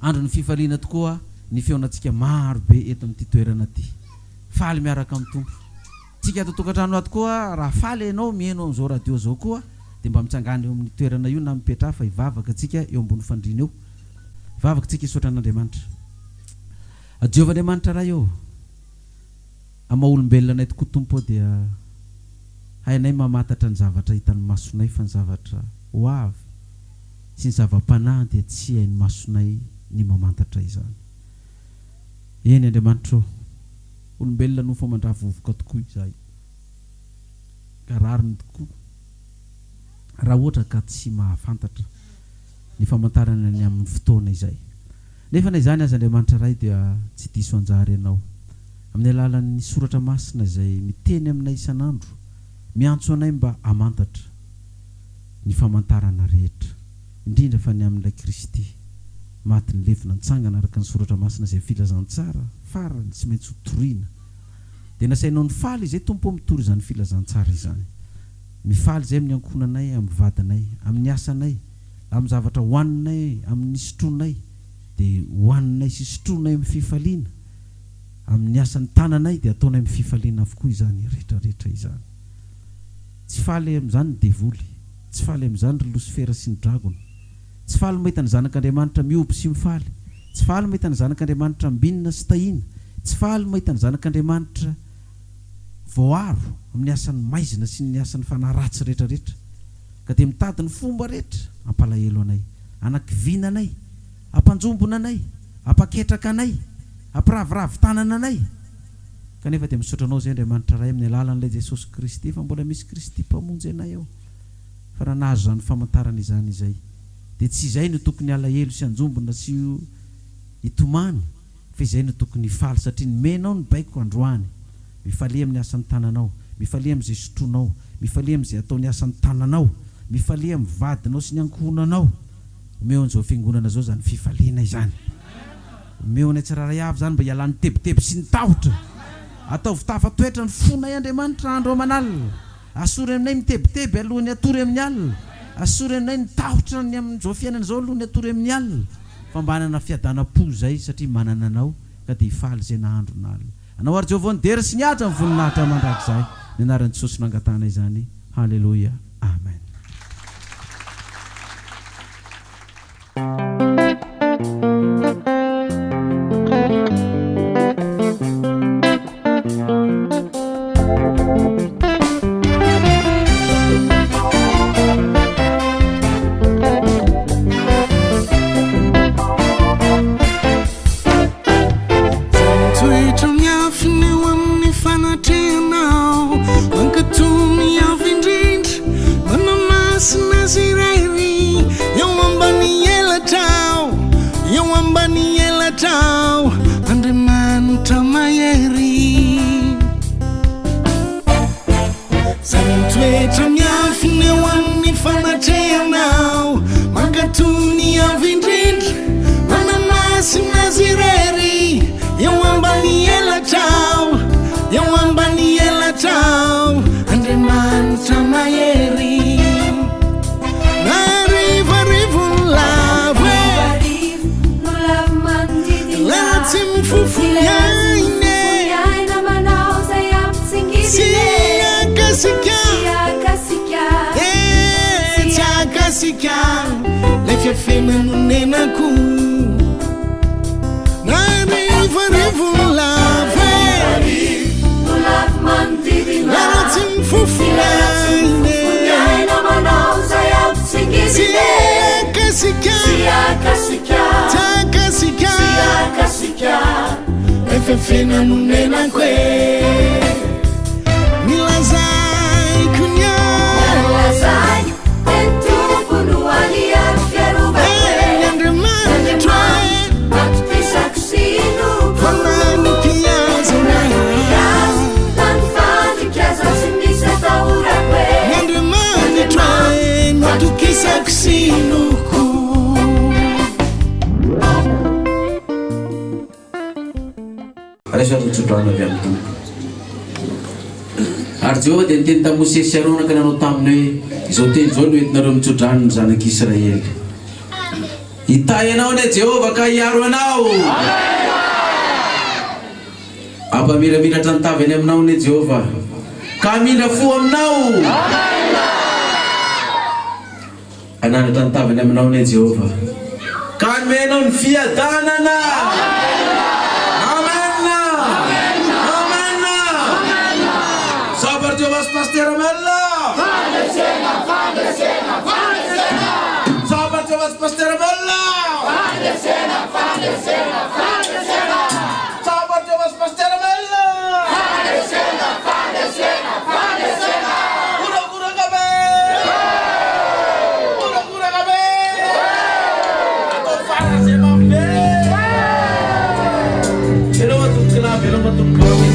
andron'ny fifaliana tokoa ny fihaonantsika maro be eto amin'ity toerana ity. Faly miaraka amin'ny Tompo. Tsika ato an-tokantrano ato koa, raha faly ianao miheno an'izao radio izao koa dia mba mitsangàna eo amin'ny toerana io na mipetraha fa hivavaka tsika eo ambony fandriana eo. Vavaka tsika hisaotra an'Andriamanitra. Jehovah Andriamanitra Ray ô, amin'ny maha olombelona anay tokoa Tompo ô dia hainay mamatatra ny zavatra hitan'ny masonay fa ny zavatra ho avy sy ny zava-panahy dia tsy hain'ny masonay ny mamantatra izany. Eny Andriamanitra ô, olombelona nofo aman-dra vovoka tokoa izahay ka rariny tokoa raha ohatra ka tsy mahafantatra ny famantarana ny amin'ny fotoana izay. Nefa na izany aza Andriamanitra Ray dia tsy diso anjara Ianao. Amin'ny alalan'ny Soratra Masina izay miteny aminay isan'andro, miantso anay mba hamantatra ny famantarana rehetra, indrindra fa ny amin'ilay Kristy maty nilevina nitsangana araka ny Soratra Masina izay filazantsara farany tsy maintsy ho torina. Dia nasainao nifaly izay Tompo ô mitory izany filazantsara izany. Mifaly izay amin'ny ankohonanay, amin'ny vadinay, amin'ny asanay, amin'ny zavatra hohaninay, amin'ny sotroinay, dia hohaninay sy sotroinay amin'ny fifaliana, amin'ny asan'ny tananay dia ataonay amin'ny fifaliana avokoa izany rehetra rehetra izany. Tsy faly amin'izany ny devoly, tsy faly amin'izany ry losifera sy ny dragona. Tsy faly mahita ny zanak'Andriamanitra mihoby sy mifaly, tsy faly mahita ny zanak'Andriamanitra ambinina sy tahiana, tsy faly mahita ny zanak'Andriamanitra voaaro amin'ny asan'ny maizina sy ny asan'ny fanahy ratsy rehetra rehetra, ka dia mitady ny fomba rehetra hampalahelo anay, hanakiviana anay, hampanjombona anay, hampaketraka anay, hampiraviravy tanana anay. Kanefa dia misaotra Anao izay Andriamanitra Ray amin'ny alalan'ilay Jesosy Kristy fa mbola misy Kristy Mpamonjy anay ao. Fa raha nahazo izany famantarana izany izay, dia tsy izay no tokony halahelo sy hanjombona sy hitomany, Fa izay no tokony hifaly satria nomenao ny baiko androany. Mifalia amin'ny asan'ny tananao, mifalia amin'izay sotroinao, mifalia amin'izay ataon'ny asan'ny tananao, mifalia amin'ny vadinao sy ny ankohonanao. Omeo an'izao fiangonana izao izany fifaliana izany. Omeo anay tsirairay avy izany mba hialan'ny tebiteby sy ny tahotra. Ataovy tafatoetra ny fonay Andriamanitra andro aman'alina. Asory aminay mitebiteby alohan'ny hatory amin'ny alina. Asory aminay ny tahotra ny amin'izao fiainana izao alohan'ny hatory amin'ny alina. Fa mba hanana fiadanam-po izay satria manana Anao ka dia hifaly izay na andro na alina. Anao ary Jehovah ny dera sy ny haja ny voninahitra mandrakizay. Ny anaran'i Jesosy no angatahana izany. Haleloia. Amen. Toetra miafina eo amin'ny fanatrehanao, mankatò ny Avo Indrindra, manamasina Azy irery, eo ambany elatrao, eo ambany elatrao, Andriamanitra mahery. Zany mitoetra miafina eo amin'ny fanatrehanao, mankatò ny Avo Indrindra, manamasina Azy irery, eo ambany elatrao, eo ambany elatrao, Andriamanitra mahery. Narivoarivo ny lavo e, Ilay ratsy mifofo ny aina e. Tsy hakasika, eh, tsy hakasika Ilay fiafena nonenako. Narivoarivo ny lavo e, Ilay ratsy mifofo ny aina e. Tsy hakasika, tsy hakasika Ilay fiafena nonenako e. Nilazaiko ny ahy, eh, ny Andriamanitro e, fa nanipiazana ahy. Ny Andriamanitro e, no atokisako sy inoako. Raiso ary ny tsodrano avy amin'ny Tompo. Ary Jehovah dia niteny tamin'i Mosesy sy Arona ka nanao taminy hoe, Izao teny izao no entinareo mitsodrano ny zanak'Israely. Hitahy anao anie Jehovah ka hiaro anao. Hampamiramiratra ny tavany aminao anie Jehovah ka hamindra fo aminao. Hanandratra ny tavany aminao anie Jehovah, ka hanome anao ny fiadanana. Amen. Amen. Sabar Jehovah sy Pasitera Mel. Fandresena, fandresena, fandresena. Sabar Jehovah sy Pasitera Mel. Fandresena, fandresena, fandresena. Sabar Jehovah sy Pasitera Mel. Fandresena, fandresena, fandresena. Horakoraka be! Horakoraka be! Atao faran'izay mafy be! Ianao matoky club, ianao matoky vavy.